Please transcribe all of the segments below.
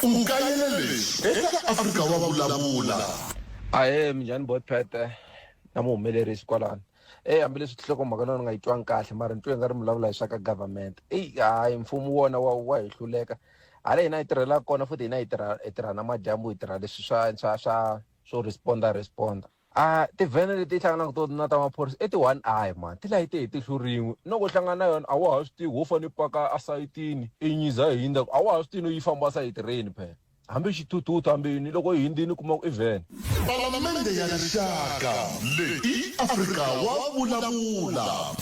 U kayele leswi eka Afrika wa Vulavula. Ahee, minjhani bot Pete na muhumelerisi kwalano. Eyi hambileswi tinhlokomhaka na ni nga yi twangi kahle mara ni twe nga ri mi vulavula hi swa ka government. Eyi hayi mfumo wona wa wa hi hluleka. Hala hina hi tirhelaka kona futhi hina hi tirha hi tirha namadyambu hi tirha leswi swa swa swa swo respond-a respond-a. A tivhene leti hlanganaka to na ta maphorisa i ti-one eye man ti layite hi tihlo rin'we loko u hlangana na yona a wa ha swi tivi ho fane i paka esayitini i nyiza yi hundza a wa ha swi tivi no yi famba sayiti rini phela hambi xithuthuthu hambi yini loko yi hundzini u kuma ku i vhene. Palamende ya Rixaka leyi i Afrika wa Vulavula.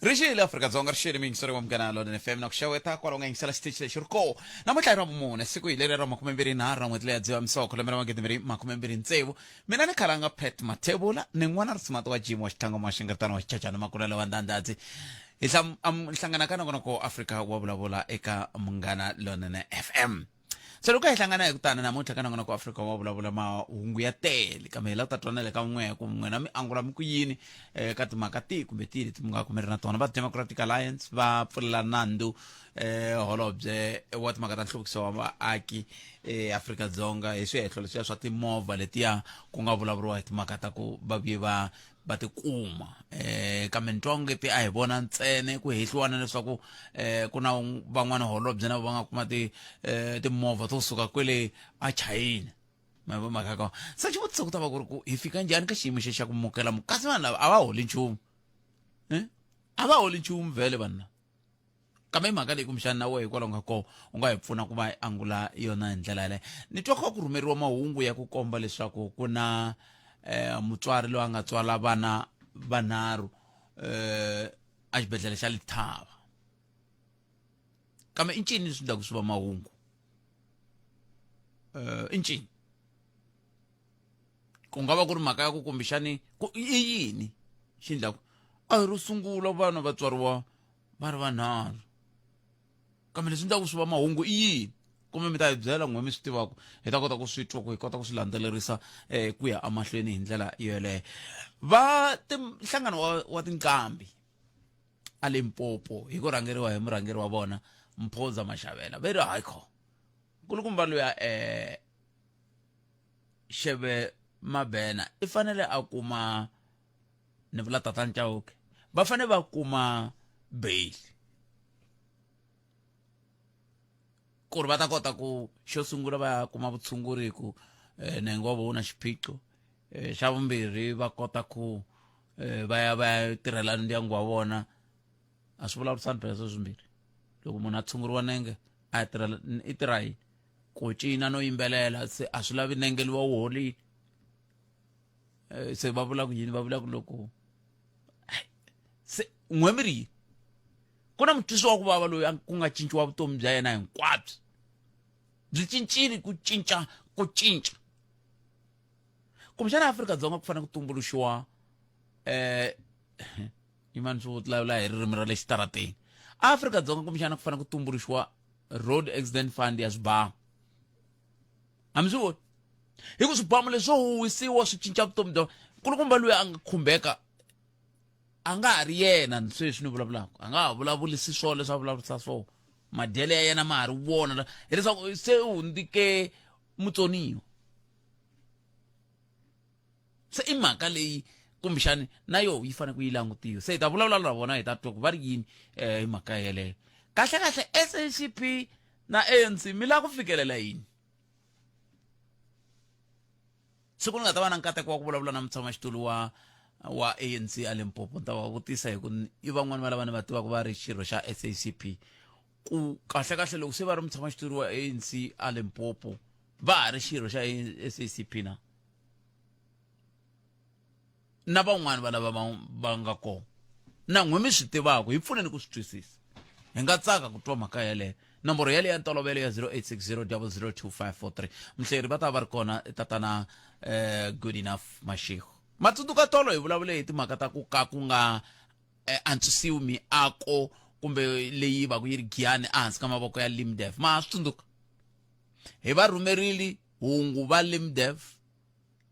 Ri xile Afrika-Dzonga ri xile muyingiseri wa Munghana Lonene FM na ku xeweta kwala u nga yingisela xitichi lexi ri koo namuntlha hi ra vumune siku hi leri ra makumembirhi-nharhu ra n'hweti leya Dzivamisoko lembe ra magidimbirhi makumembirhi-tsevu Mina ni khalanga Pat Mathebula ni n'wana risimati wa Jim wa Xitlhango Maxingeritano wa Xichachana Makulele wa Ndandadzi hi hlangana ka nongonoko Afrika wa vulavula eka Munghana Lonene FM se loko hi hlangana hi ku tana namuntlha ka nongonoko Afrika wa vulavula mahungu ya tele kambe hi lava ku ta twanela ka n'we ku n'wina mi angula mi ku yini eh, ka timhaka tihi kumbe tihi leti mi nga kumeri na tona va Democratic Alliance va pfulela nandzu eh holobye wa timhaka ta nhluvukiso wa vaaki eAfrika-Dzonga hi swihehlo leswiya swa timovha letiya ku nga vulavuriwa hi timhaka ta ku va vuye va va tikuma eh kambe ni twa ongeti a hi vona ntsena ku hehliwa na leswaku eh ku na van'wana holobye na va nga kuma ti eh timovha to suka kwele a China ma vo mhaka kona se xivutiso ku ta va ku ri ku hi fika njhani ka xiyimo xe xa ku mukela kasi vanhu lava a va holi nchumu eh a va holi nchumu vhele vanhu lava kambe i mhaka leyi kumbexana na wehe hikwalaho nga kona u nga hi pfuna ku va hi angula yona hi ndlela yaleyo ni twa kha ku rhumeriwa mahungu ya ku komba leswaku ku na um mutswari loyi a nga tswala vana vanharhu um exibedhlele xa Lethaba kambe i ncini leswi endlaku swi va mahungu um i ncini ku nga va ku ri mhaka ya ku kumbexani ku i yini xi endlaku a hi ro sungula vana va tswariwa va ri vanharhu kambe leswi endlaku swi va mahungu i yini kumbe mi ta hi byela n'we mi swi tivaka hi ta kota ku swi twa ku hi kota ku swi landzelerisa um ku ya emahlweni hi ndlela yoleyo va nhlangano wa, wa tinqambi a Limpopo hi ku rhangeriwa hi murhangeri wa vona Mphoza Mashavela ve ri hayi kho nkulukumba luya um Xeve Mabena i fanele a kuma ni vula tatana Chauke va fanele va kuma bail ku ri va ta kota ku xo sungula va ya kuma vutshunguri hi ku eh, nenge wa vona wu na xiphiqo eh, xa vumbirhi va kota ku eh, va ya va ya tirhela ndyangu wa vona a swi vulavurisani phela sweswo swimbirhi loko munhu a tshunguriwa nenge a ya tirhela i tirha yini ku cina no yimbelela se a swi lavi nenge luwa wu holile se va vula ku yini va vula ku loko se n'we mi ri yini ku na mutwisi wa ku vava loyi ku nga cinciwa vutomi bya yena hinkwabyo byi cincile ku cinca ku cinca kumbexana Afrika-Dzonga ku fanele ku tumbuluxiwa eh yimani swo vulavula hi ririmi ra le xitarateni Afrika-Dzonga kumbexana ku fanele ku tumbuluxiwa road accident fund ya swibamu a mi swi voni hi ku swibamu leswi swo huhisiwa swi cinca vutomi bya nkulukumba loyi a nga khumbeka a nga ha ri yena sweswi ni vulavulaka a nga ha vulavurisi swona leswi a vulavurisa swona madyelo ya yena ma ha ri wona hileswaku se u hundzike mutsoniwa se i mhaka leyi kumbexani na yo yi fanele ku yi langutiwa se hi ta vulavula na vona hi ta twa ku va ri yini um hi mhaka yeleyo kahle kahle SACP na ANC mi lava ku fikelela yini siku ni nga ta va na nkateko wa ku vulavula na mutshamaxitulu wa wa ANC a Limpopo ni ta va vutisa hi ku i van'wani va lava ni va tivaka va ri xirho xa SACP ku kahle kahle loko se va ri mutshamaxitulu wa ANC a Limpopo va ha ri xirho xa SACP na na van'wani va lava va nga kona na n'we mi swi tivaka hi pfuneni ku swi twisisa hi nga tsaka ku twa mhaka yeleyo nomboro yaleyo ya ntolovelo ya 0860 002543 muhleri va ta va ri kona tatana eh, good enough mashego matsundzuka tolo hi vulavule hi timhaka ta ku ka ku nga eh, antswisiwi miako kumbe leyi va ku yi ri giyani ehansi ka mavoko ya limdev ma swi tsundzuka hi va rhumerile hungu va limdev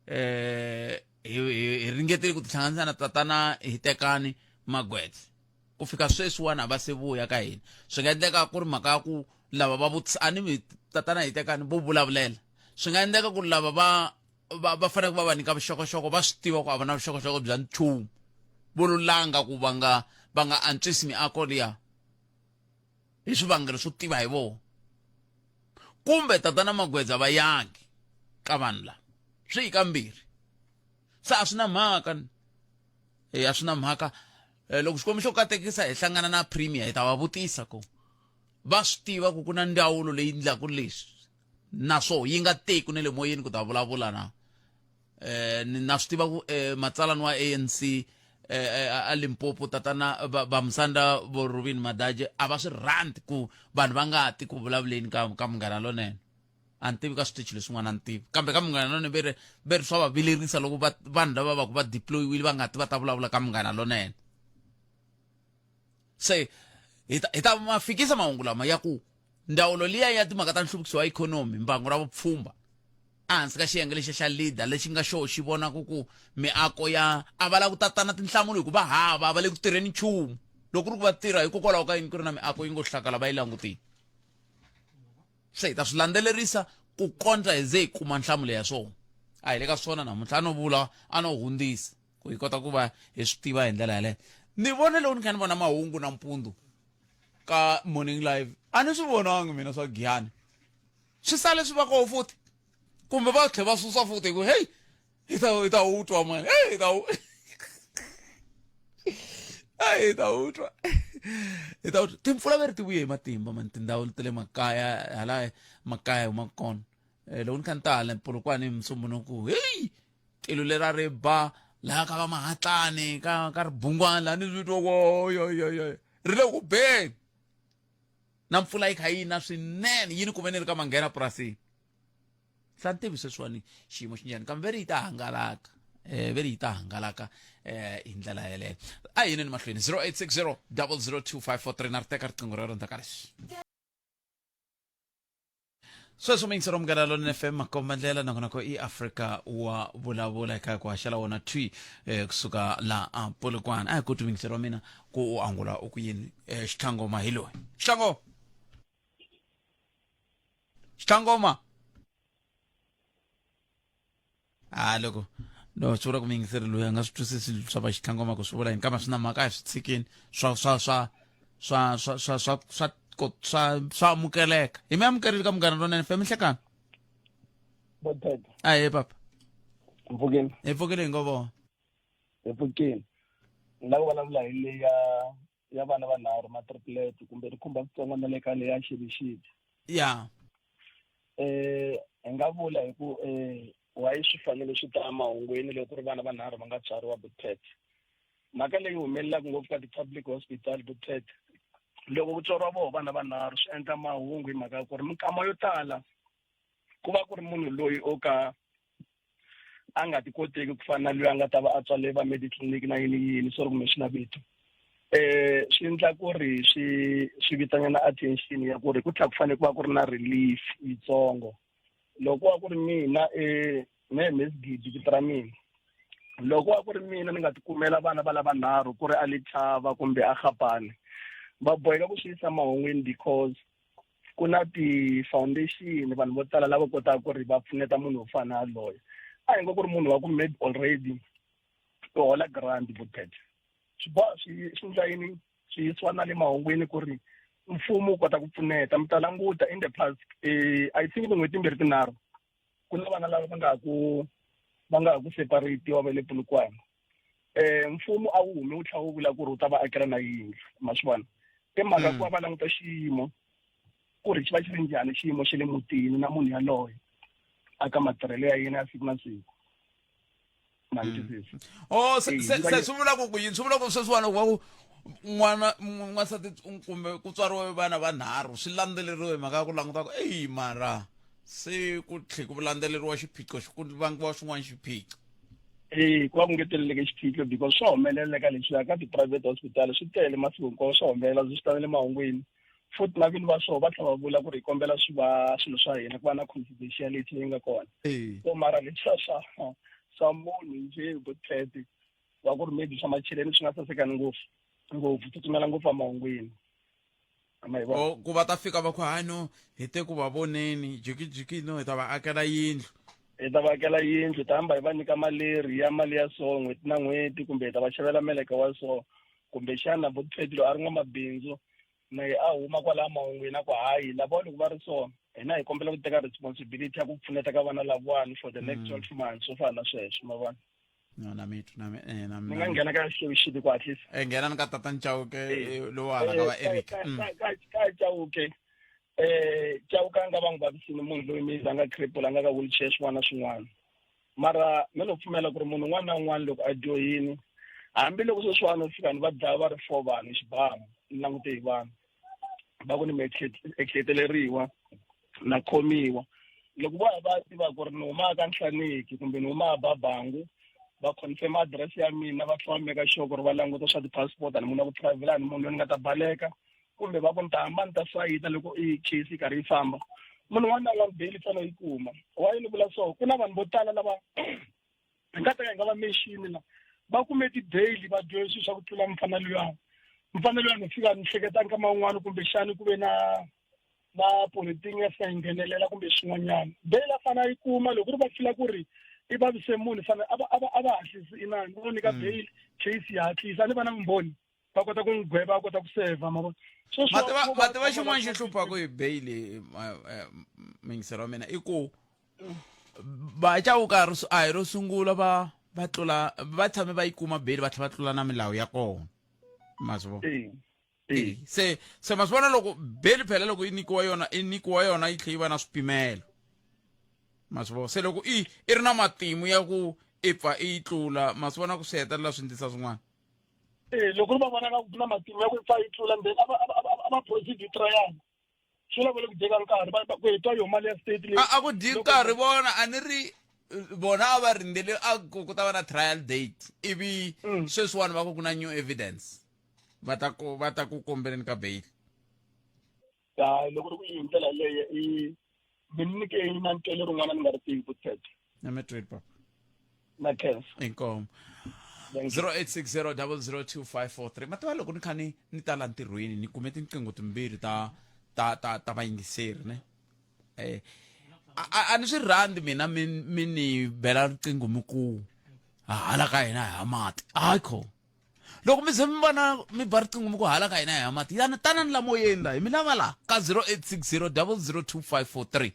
eh hi ringetile ku tihlanganisa na tatana hi tekani magwedze ku fika sweswiwani a va se vuya ka hina swi nga endleka ku ri mhaka ya ku lava va vutisa a ni mi Tatana Hitekani vo vulavulela. Swi nga endleka ku lava va va va faneleke va va nyika vuxokoxoko va swi tiva ku a va na vuxokoxoko bya nchumu. Vo lo langa ku va nga va nga antswisi miako liya hi swivangelo swo tiva hi vona. Kumbe Tatana Magwedza va yangi ka vanhu lava. Swi hi kambirhi. Se a swi na mhaka. E a swi na mhaka. Loko Xikwembu xo katekisa hi hlangana na Premier hi ta va vutisa ku va swi tiva ku ku na ndzawulo leyi endlaka leswi naswo yi nga teku ne le moyeni ku ta vulavula na na swi tiva ku matsalani wa ANC a Limpopo tatana va Musanda vo Rubin Madaje a va swi rhandzi ku vanhu va nga ti ku vulavuleni ka ka Munghana Lonene. A ni tivi ka switichi leswin'wana a ni tivi kambe ka Munghana Lonene ve ri ve ri swa va vilerisa loko va vanhu lava va ku va deployiwile va nga ti va ta vulavula ka Munghana Lonene. Se hi ta hi ta ma fikisa mahungu lama ya ku ndzawulo liya ya timhaka ta nhluvukiso wa ikhonomi mbangu ra vupfhumba ehansi ka xiyenge lexiya xa leader lexi nga xo xi vonaka ku miako ya a va lava ku tatana tinhlamulo hikuva hava va le ku tirheni nchumu loko ku ri ku va tirha hikokwalaho ka yini ku ri na miako yi ngo hlakala va yi langutile. Se hi ta swi landzelerisa ku kondza hi ze hi kuma nhlamulo ya swona. A hi le ka swona namuntlha a no vula a no hundzisa ku hi kota ku va hi swi tiva hi ndlela yaleyo. Ni vone loko ni kha ni vona mahungu nampundzu ka Morning Live a ni swi vonangi mina swa Giyani swi sale swi va koho futhi kumbe va tlhe va susa futhi hi ku heyi hi ta hi ta wu twa mani hey hi ta wu hey hi ta wu twa hi ta wu twa timpfula ve ri ti vuye hi matimba mani tindhawu ta le makaya hala makaya hi humaka kona. Loko ni kha ni ta hala Polokwane hi Musumbhunuku heyi tilo lera ri ba laha ka va Mahatlani ka ka Ribungwani laha ni swi twa ku oyoyoyo ri le ku beni na mpfula yi kha yi na swinene yi ni kume ni ri ka manghena purasini. Se a ni tivi sweswiwani xiyimo xi njhani kambe ve ri yi ta hangalaka ve ri yi ta hangalaka hi ndlela yeleyo. A hi yineni mahlweni 0860 002543 na ri teka riqingho rero ndzhaku ka leswi. Sweswo muyingiseri wa Munghana Lonene FM makomba ndlela nongonoko i Afrika wa vulavula eka ku haxela wona thwi kusuka la a Polokwane. A hi koti muyingiseri wa mina ku u angula u ku yini Xitlhangoma hi loyi. Xitlhango Xitlhangoma a loko no swi vula ku muyingiseri loyi a nga swi twisisi swa va Xitlhangoma ku swi vula yini kambe swi na mhaka a hi swi tshikini swa swa swa swa swa swa swa swa swa swa amukeleka. Hi mi amukerile ka Munghana Lonene FM nhlekani. Botete. Ahee papa. Mpfukeni. Hi pfukile hi ngo vona. Hi pfukile. Ni lava ku vulavula hi leyi ya ya vana vanharhu ma triplet kumbe ri khumba switsongo na le ka leya xivixivi. Ya. Hi nga vula hi ku why swi fanele swi ta emahungwini loko ku ri vana vanharhu va nga tswariwa Botete. Mhaka leyi humelelaka ngopfu ka ti-public hospital Botete loko ku tswariwa voho vana vanharhu swi endla mahungu hi mhaka ya ku ri minkama yo tala ku va ku ri munhu loyi o ka a nga ti koteki ku fana na loyi a nga ta va a tswale va mediclinic na yini yini sorry kumbe swi na vito swi endla ku ri swi swi vitanyana attention ya ku ri ku tlhela ku fanele ku va ku ri na relief yitsongo. Loko wa ku ri mina me me Sigidi vito ra mina loko wa ku ri mina ni nga tikumela vana va lava nharhu ku ri a Lethaba kumbe a Gapane va boheka ku swi yisa mahungwini because ku na ti-foundation vanhu vo tala lava kotaka ku ri va pfuneta munhu wo fana na loyo. A hi ngo ku ri munhu wa ku maybe already u hola grant Botete swi boha swi swi endla yini swi yisiwa na le mahungwini ku ri mfumo wu kota ku pfuneta. Mi ta languta in the past I think tin'hweti timbirhi tinharhu ku na vana lava va nga ha ku va nga ha ku separatiwa va le Polokwane. Mfumo a wu humi wu tlhela wu vula ku ri wu ta va akela na yindlu ma swi vona i mhaka ku va va languta xiyimo ku ri xi va xi ri njhani xiyimo xa le mutini na munhu yaloye aka matirhelo ya yena ya siku na siku. Ma ni twisisa? Oh, se se se swi vula ku ku yini? Swi vula ku sweswiwani loko va ku n'wana n'wansati kumbe ku tswariwe vana vanharhu swi landzeleriwe hi mhaka ya ku languta ku eyi mara se ku tlhe ku landzeleriwa xiphiqo ku vangiwa xin'wana xiphiqo. Ee, ku va ku ngeteleleke xiphiqo because swa humelela ka leswiya ka ti-private hospital swi tele masiku hinkwawo swa humelela swi ta na le mahungwini futhi na vini va swona va tlhela va vula ku ri hi kombela swi va swilo swa hina ku va na confidentiality leyi nga kona. So mara leswiya swa swa munhu njhe Botete wa ku ri maybe swa macheleni swi nga sasekani ngopfu ngopfu tsutsumela ngopfu emahungwini. Ma yi vona? O ku va ta fika va ku hayi no hi te ku va voneni jikijiki no hi ta va akela yindlu. Hi ta va akela yindlu, hi ta hamba hi va nyika maleri ya mali ya so n'hweti na n'hweti, kumbe hi ta va xavela meleke wa so. Kumbexana Botpet loyi a ri n'wamabindzu na ye a huma kwalaya mahungwini a ku hayi lavawa loko va ri so hina hi kombela ku teka responsibility ya ku pfuneta ka vana lavawani for the next 12 months, swo fana na sweswo, ma vona. No na mi twa na mi eh, na Ni nga nghena ka xixiti ku hatlisa. Eh, nghena ni ka tata Chauke lowu hala ka va Eric. Ka Chauke, Chauke a nga va n'wi vavisini munhu loyi mi a nga cripple, a nga ka wheelchair, swin'wana na swin'wana, mara mi no pfumela ku ri munhu un'wana na un'wana loko a dyohini, hambiloko sweswiwani u fika ni va dlaya va ri 4 vanhu hi xibamu, ni langute hi vanhu va ku ni mi ehleketeleriwa na khomiwa, loko vo va tiva ku ri ni huma ka Nhlaneki kumbe ni huma Babangu, va confirm address ya mina, va tlhela va make sure ku ri va languta swa ti-passport, a ni munhu wa ku travel, a ni munhu loyi ni nga ta baleka, kumbe va ku ni ta hamba ni ta sayita loko i case yi karhi yi famba. Munhu un'wana na un'wana bail i fanele yi kuma. Why ni vula so? Ku na vanhu vo tala lava hi nga ta ka hi nga va mention la va kume ti-bail, va dyohe swilo swa ku tlula mufana luyani. Mufana luyani ni fika ni hleketa nkama wun'wani kumbexani ku ve na politiki ya fika yi nghenelela kumbe swin'wanyana, bail a fanele a yi kuma. Loko ku ri va fila ku ri i vavise munhu, fanele a va hatlisi inani va nyika bail, case yi hatlisa, a ni va na vumbhoni, va kota ku n'wi gweva, va kota ku seva, ma vona. Ma tiva xin'wana xi hluphaka hi bail, muyingiseri wa mina, i ku va Chauke a hi ro sungula va va tlula, va tshame va yi kuma bail, va tlhela va tlula na milawu ya kona, ma swi vona. Se ma swi vona loko bail phela loko yi nyikiwa yona, i nyikiwa yona yi tlhela yi va na swipimelo, ma swi vona. Se loko i ri na matimu ya ku i pfa i yi tlula, ma swi vona ku swi hetelela swi ndlisa swin'wana. Loko ri va vona na matimu ya ku pfa yi tlula, then a va proceed hi trial, swi lava le ku dyeka nkarhi, ku hi twa yo mali ya state leyi. A ku dyi nkarhi vona, a ni ri vona a va rindzele a ku ta va na trial date, ivi sweswiwani va ku ku na new evidence, va ta ku kombeleni ka bail. Hayi, loko ri ku yi hi ndlela leyo, i mi nyike na ntwelo rin'wana ni nga ri tivi vuthethe. Na mi tweli papa. Na khensa. Inkomu. 0860 002543. Mativa loko ni kha ni tala ntirhweni, ni kume tinqingho timbirhi ta vayingiseri ne. A ni swi rhandzi mina mi ni bela riqingho mi ku hala ka hina hi mati, hayi kho loko mi ze mi vona mi ba riqingho mi ku hala ka hina hi mati, yana tanani la moyeni la hi mi lava la ka 0860 002543.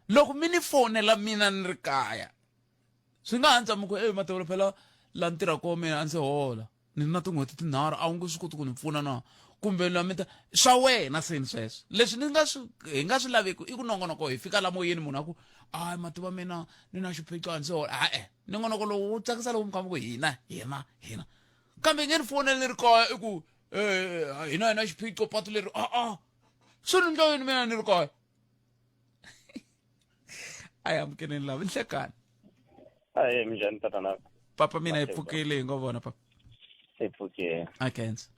Loko mi ni fonela mina ni ri kaya, swi nga antswa mi ku e Matevelo, phela la ni tirhaka kona mina a ndzi hola, ni ri na tin'hweti tinharhu, a wu nge swi koti ku ni pfuna na? Kumbe la mi ta swa wena seni sweswo leswi ni nga swi hi nga swi laveki i ku nongonoko hi fika la moyeni munhu a ku hayi mativa mina ni na xiphiqo a ndzi hola. Ha-e, nongonoko lowu wu tsakisa loko mi kha mi ku hina hina hina, kambe nge ni foneli ni ri kaya i ku hina hina xiphiqo patu leri a swi ni ndla yini mina ni ri kaya. A hi amukeleni lava nhlekani. Ahe, minjhani tatana? Papa, mina hi pfukile, hi ngo vona papa. Hi pfukile. A khensa.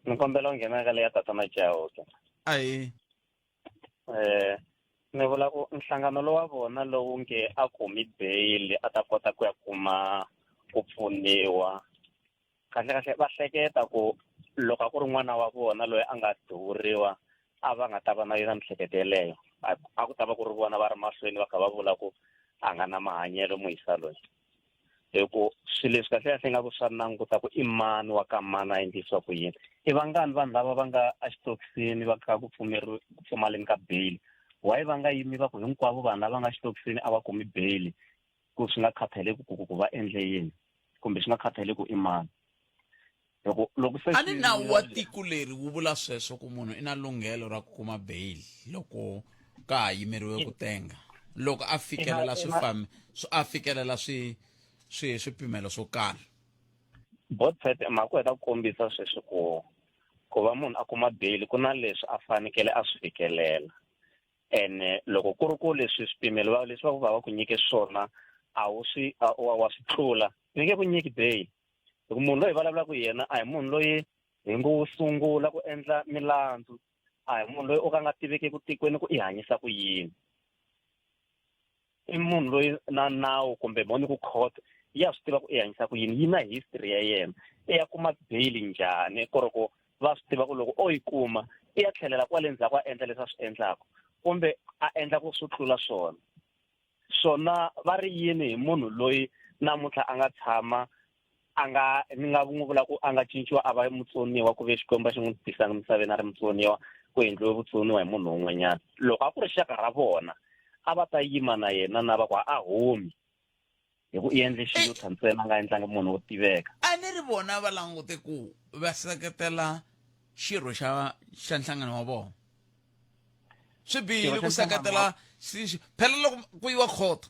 Ni kombela u nghena ka leya tatana Chauke. Ahe. Ni vula ku nhlangano lowa vona lowu nge a kumi bail a ta kota ku ya kuma ku pfuniwa, kahle kahle va hleketa ku loko a ku ri n'wana wa vona loyi a nga duvuriwa a va nga ta va na yona miehleketo yeleyo, a ku ta va ku ri vona va ri mahlweni va kha va vula ku a nga na mahanyelo muyisa loyi, hi ku swilo leswi kahle kahle nga ku swa languta ku i mani wa ka mani, a endlisiwa ku yini, i vangani vanhu lava va nga exitokisini va kha ku pfumeriwi ku pfumaleni ka bail, why va nga yimi va ku hinkwavo vanhu lava nga xitokisini a va kumi bail, ku swi nga khathaleki ku va endle yini kumbe swi nga khathaleki ku i mani. Loko se a ni nawu wa tiko leri wu vula sweswo ku munhu i na lunghelo ra ku kuma bail loko ka ha yimeriwe ku tenga, loko a fikelela swifambi a fikelela swi swi swipimelo swo karhi. Botpet mhaka ku heta ku kombisa sweswi ku va munhu a kuma bail ku na leswi a fanekele a swi fikelela, ene loko ku ri ku leswi swipimelo va leswi va ku va va ku nyike swona a wu swi wa swi tlula, ni nge ku nyiki bail, hi ku munhu loyi hi vulavulaka hi yena a hi munhu loyi hi ngo sungula ku endla milandzu, a hi munhu loyi o ka nga tiveki ku tikweni ku i hanyisa ku yini, i munhu loyi na nawu kumbe moni ku court ya swi tiva ku i hanyisa ku yini, yi na history ya yena, i ya kuma bail njhani ku ri ku Va swi tiva ku loko o yi kuma i ya tlhelela kwale ndzhaku a endla leswi a swi endlaka kumbe a endla ku swo tlula swona. Swona va ri yini hi munhu loyi namuntlha a nga tshama a nga ni nga n'wi vula ku a nga cinciwa a va mutsoniwa ku ve Xikwembu a xi n'wi tisanga misaveni a ri mutsoniwa ku endliwe vutsoniwa hi munhu un'wanyana. Loko a ku ri xaka ra vona a va ta yima na yena na va ku a humi hi ku i endle xiyutha ntsena a nga endlangi munhu wo tiveka. A ni ri vona va langute ku va seketela xirho xa xa nhlangano wa vona. Swi bihile ku seketela phela loko ku yiwa khoto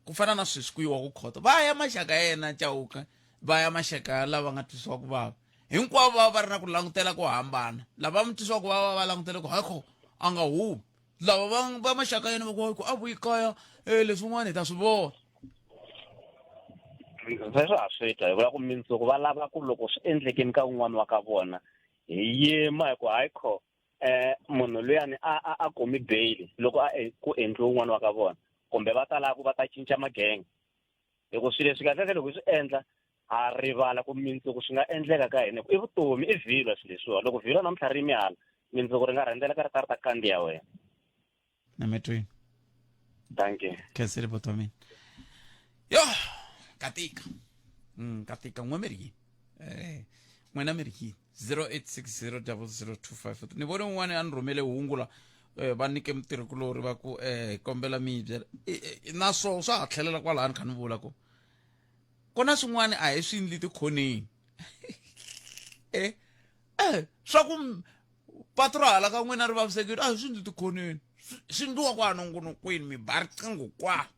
ku fana na sweswi ku yiwa ku khoto va ya maxaka ya yena Chauke va ya maxaka ya lava nga twisiwa ku vava hinkwavo va va ri na ku langutela ku hambana lava mi twisiwa ku vava va langutele ku hayi a nga humi lava va va maxaka ya yena va ku hayi a vuyi kaya um leswin'wana hi ta swi vona. Sweswo ha swi twa hi vula ku mindzuku va lava ku loko swi endlekeni ka un'wana wa ka vona hi yima hi ku hayi kho eh munhu luyani a a a kumi bail loko a e, ku endliwe un'wana wa ka vona kumbe va ta lava ku va ta cinca magenge hi ku swilo leswi kahlekahle loko hi swi endla ha rivala ku mindzuku swi nga endleka ka hina i vutomi i vhilwa swilo leswiwa loko vhilwa namuntlha ri yimi hala mindzuku ri nga rhendzela ka ri ta ri ta kandziya wena. Nametweni. Dankie. Khensile buti wa mina. Yo, katika. Katika n'we mi ri yini? Eh, n'wina mi ri yini? 08600025. Ni vone un'wana a ni rhumele hungu la va nyike mutirhikulori va ku kombela mi yi byela. Na swoho swa ha tlhelela kwalano ni kha ni vula ku ku na swin'wana a hi swi endli tikhoneni. Eh, eh swa ku patu ra hala ka n'wina ri vavisekile a hi swi ndli tikhoneni swi ndliwa kwa nongonokweni mi ba riqingho kwala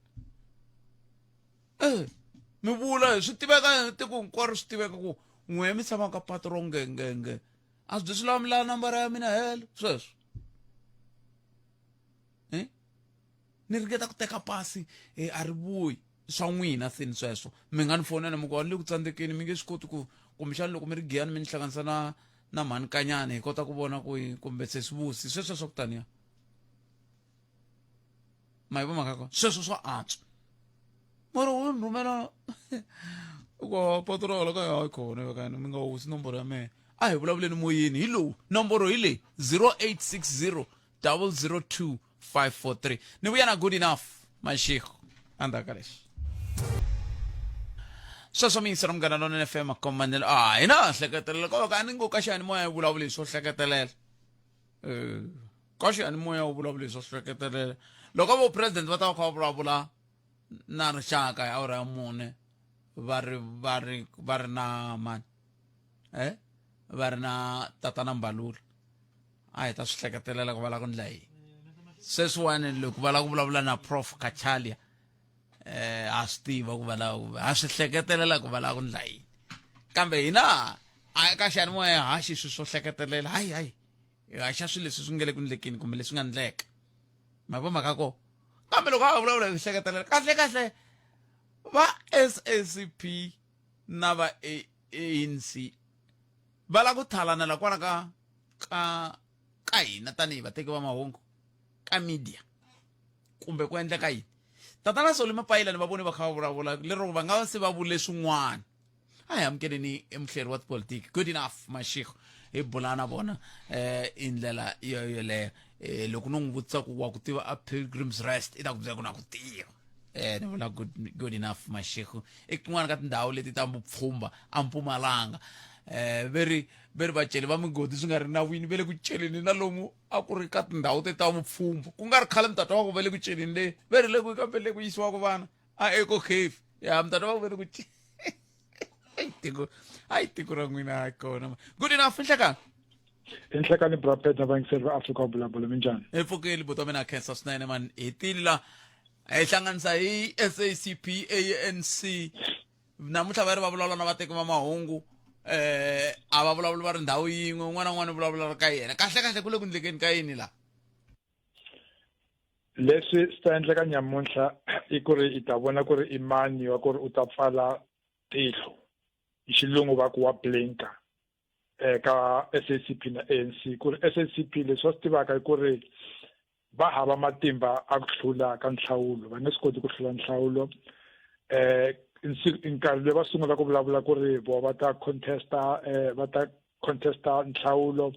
e mi vula swi tiveka tiko hinkwaro swi tiveka ku n'we mi tshama ka patu ro ngengenge a swi byi swi lava mi lava nambara ya mina helo sweswo e ni ringeta ku teka pasi e a ri vuyi swa n'wina se ni sweswo mi nga ni fonela mi ku a ni le ku tsandzekeni mi nge swi koti ku kumbexana loko mi ri giyani mi ni hlanganisa na na mhani kanyana hi kota ku vona ku kumbe se swi vusi sweswo swa ku taniya ma yi vo mhaka kona sweswo swa antswa mara wo ni rhumela ku poto ra ka ya khona ka mi nga wusi nomboro ya mehe a hi vulavuleni moyeni hi lowu nomboro hi leyi 0860 002 543 ni vuya na good enough mashiko endzhaku ka leswi sweswo mi yingisela munghana lonene fm makomanelo a hi na hleketelela ko ka ni ngo ka xiyanimoya yi vulavula hi swo hleketelela um ka xiyanimoya wu vulavula hi swo hleketelela loko vo president va ta va kha va vulavula na rixaka hi awara ya mune va ri va ri va ri na mani eh va ri na tatana mbalula a hi ta swi hleketelela ku va la ku ndla yini sweswiwani loko va lava ku vulavula na prof kachalia eh ha swi tiva ku va lava ha swi hleketelela ku va lava ku ndla yini kambe hina a ka xiyanimoya haxi swilo swo hleketelela hayi hayi hi haxa swilo leswi swi nga le ku ndlekeni kumbe leswi nga ndleka ma vo mhaka ko kambe loko a vulavula hi ku hleketelela kahle kahle va SACP na va ANC va lava ku thalanela kwala ka ka ka hina tanihi vateki va mahungu ka media kumbe ku endleka yini tatana Solly Mapaila ni va vone va kha va vulavula lero va nga va se va vule swin'wana a hi amukeleni emuhleri wa tipolitiki good enough mashiko hi bula na vona eh i ndlela yo yoleyo eh loko no n'wi vutisa ku wa ku tiva a pilgrim's rest i ta ku byela ku na ku tiva eh ni vula good, good enough mashiko i kun'wana ka tindhawu leti ta vupfhumba a mpumalanga eh veri veri vaceli va migodi swi nga ri nawini ve le ku celeni na lomu a ku ri ka tindhawu te ta vupfhumba ku nga ri khale mutata wa ku ve le ku celeni le ve ri le ku kambe le ku yisiwaka vana a eco cave ya mutata wa ku ve le ku tiko hayi tiko ra n'wina hayi kona good enough nhlekani Inhlekani Brapet na vayingiseri va Afrika Vulavula minjhani? Hi pfukile buti wa mina khensa swinene mani hi tile la hi hlanganisa hi SACP ANC namuntlha va ri va vulavula na vateki va mahungu eh a va vulavuli va ri ndhawu yin'we un'wana na un'wana u vulavula ri ka yena kahle kahle ku le ku ndlekeni ka yini la Leswi swi ta endleka nyamuntlha i ku ri i ta vona ku ri i mani wa ku ri u ta pfala tihlo hi xilungu va ku wa blinka eka SACP na ANC ku ri SACP leswi va swi tivaka i ku ri va hava matimba a ku hlula ka nhlawulo va nge swi koti ku hlula nhlawulo eh nkarhi loyi va sungula ku vulavula ku ri vo va ta contesta eh va ta contesta nhlawulo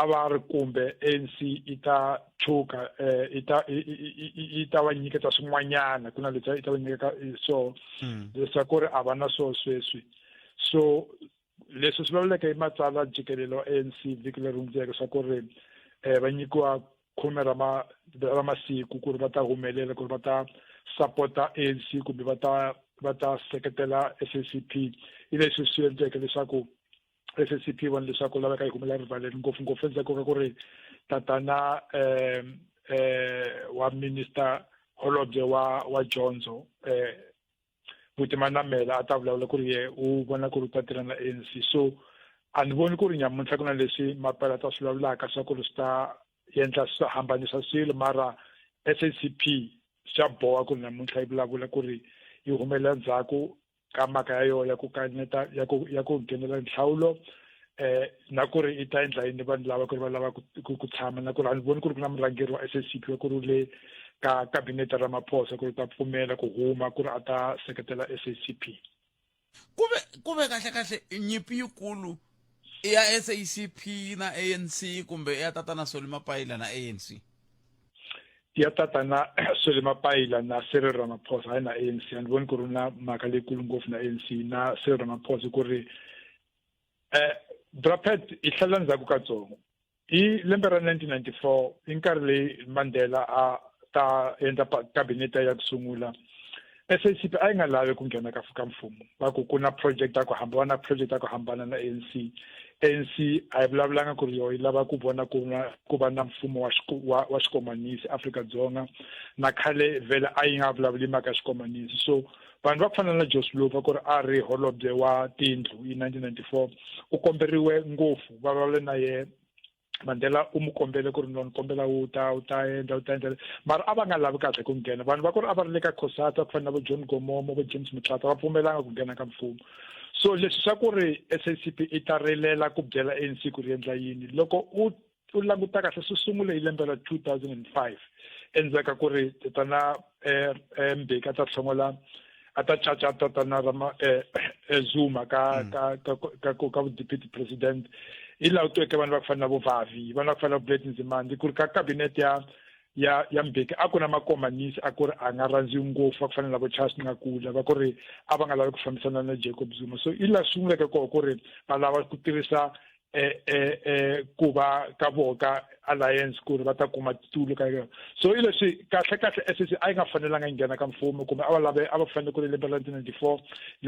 a va ri kumbe ANC yi ta chuka eh, yi ta yi ta va nyiketa swin'wanyana ku na leswi yi ta va nyiketa so hmm. leswaku ri a va na swo sweswi so leswi swi vulavuleke hi matsalwa jikelele wa ANC vhiki leri hundzeke swa ku ri um va nyikiwa khume ra ma ra masiku ku ri va ta humelela ku ri va ta sapota ANC kumbe va ta va ta seketela SACP hi leswi swi endleke leswaku SACP vona leswaku laveka yi humela rivaleni ngopfungopfu endzhaku ka ku ri tatana um um wa minister holobye wa wa dyondzo um Buti Manamela a ta vulavula ku ri ye u vona ku ri u ta tirha na ANC so a ni voni ku ri nyamuntlha ku na leswi Mapela ta swi vulavulaka swa ku ri swi ta endla swi hambanisa swilo mara SACP swa boha ku ri namuntlha yi vulavula ku ri yi humelela ndzhaku ka mhaka ya yona ya ku kaneta ya ku ya ku nghenela nhlawulo eh na ku ri i ta endla yini vanhu lava ku ri va lava ku tshama na ku ri a ni voni ku ri ku na murhangeri wa SACP wa ku ri le ka kabinete Ramaphosa ku ri ta pfumela ku huma ku ri a ta seketela SACP kuve kuve kahle kahle nyimpi yikulu i ya SACP na ANC kumbe ya tatana Solly Mapaila na ANC ya tatana Solly Mapaila na Cyril Ramaphosa hayi na ANC a ni voni ku ri na mhaka leyikulu ngopfu na ANC na Cyril Ramaphosa ku ri eh Brapet i hlalela ndzhaku katsongo hi lembe ra 1994 i nkarhi leyi Mandela a ta endla kabinete ya ku sungula SACP a yi nga lavi ku nghena ka ka mfumo va ku ku na project ya ku hambana project ya ku hambana na ANC ANC a yi vulavulanga ku ri yo yi lava ku vona ku na ku va na mfumo wa wa, wa xikomanisi Afrika-Dzonga na khale vhele a yi nga vulavuli mhaka ya xikomanisi so vanhu va ku fana na Joe Slovo ku ri a ri holobye wa tindlu hi 1994 u komberiwe ngopfu va vulavule na ye Mandela u n'wi kombele ku ri no ni kombela u ta u ta endla u ta endla mara a va nga lavi kahle ku nghena vanhu va ku ri a va ri le ka COSATU va ku fana na vo John Gomomo vo James Motlatsa va pfumelanga ku nghena ka mfumo so leswi swa ku ri SACP i ta rilela ku byela ANC ku ri endla yini loko u u languta kahle swi sungule hi lembe ra 2005 endzhaku ka ku ri tatana eh, eh, Mbeki a ta hlongola a ta caca tatana Rama eh, eh, Zuma ka mm. ka ka ka ka ka deputy president hi laha u tweke vanhu va ku fana na vo Vavi vanhu va ku fana na Blade Nzimande ku ri ka cabinet ya ya ya Mbeki a ku na makomanisi a ku ri a nga rhandziwi ngopfu va ku fana na vo Charles Nqakula va ku ri a va nga lavi ku fambisana na Jacob Zuma so hi laha swi sunguleke kona ku ri va lava ku tirhisa eh eh eh ku va ka voho ka alliance ku ri va ta kuma titulo ka yona so i leswi kahle kahle SAC a yi nga fanelanga yi nghena ka mfumo kumbe a va lave a va fanele ku ri lembe ra 1994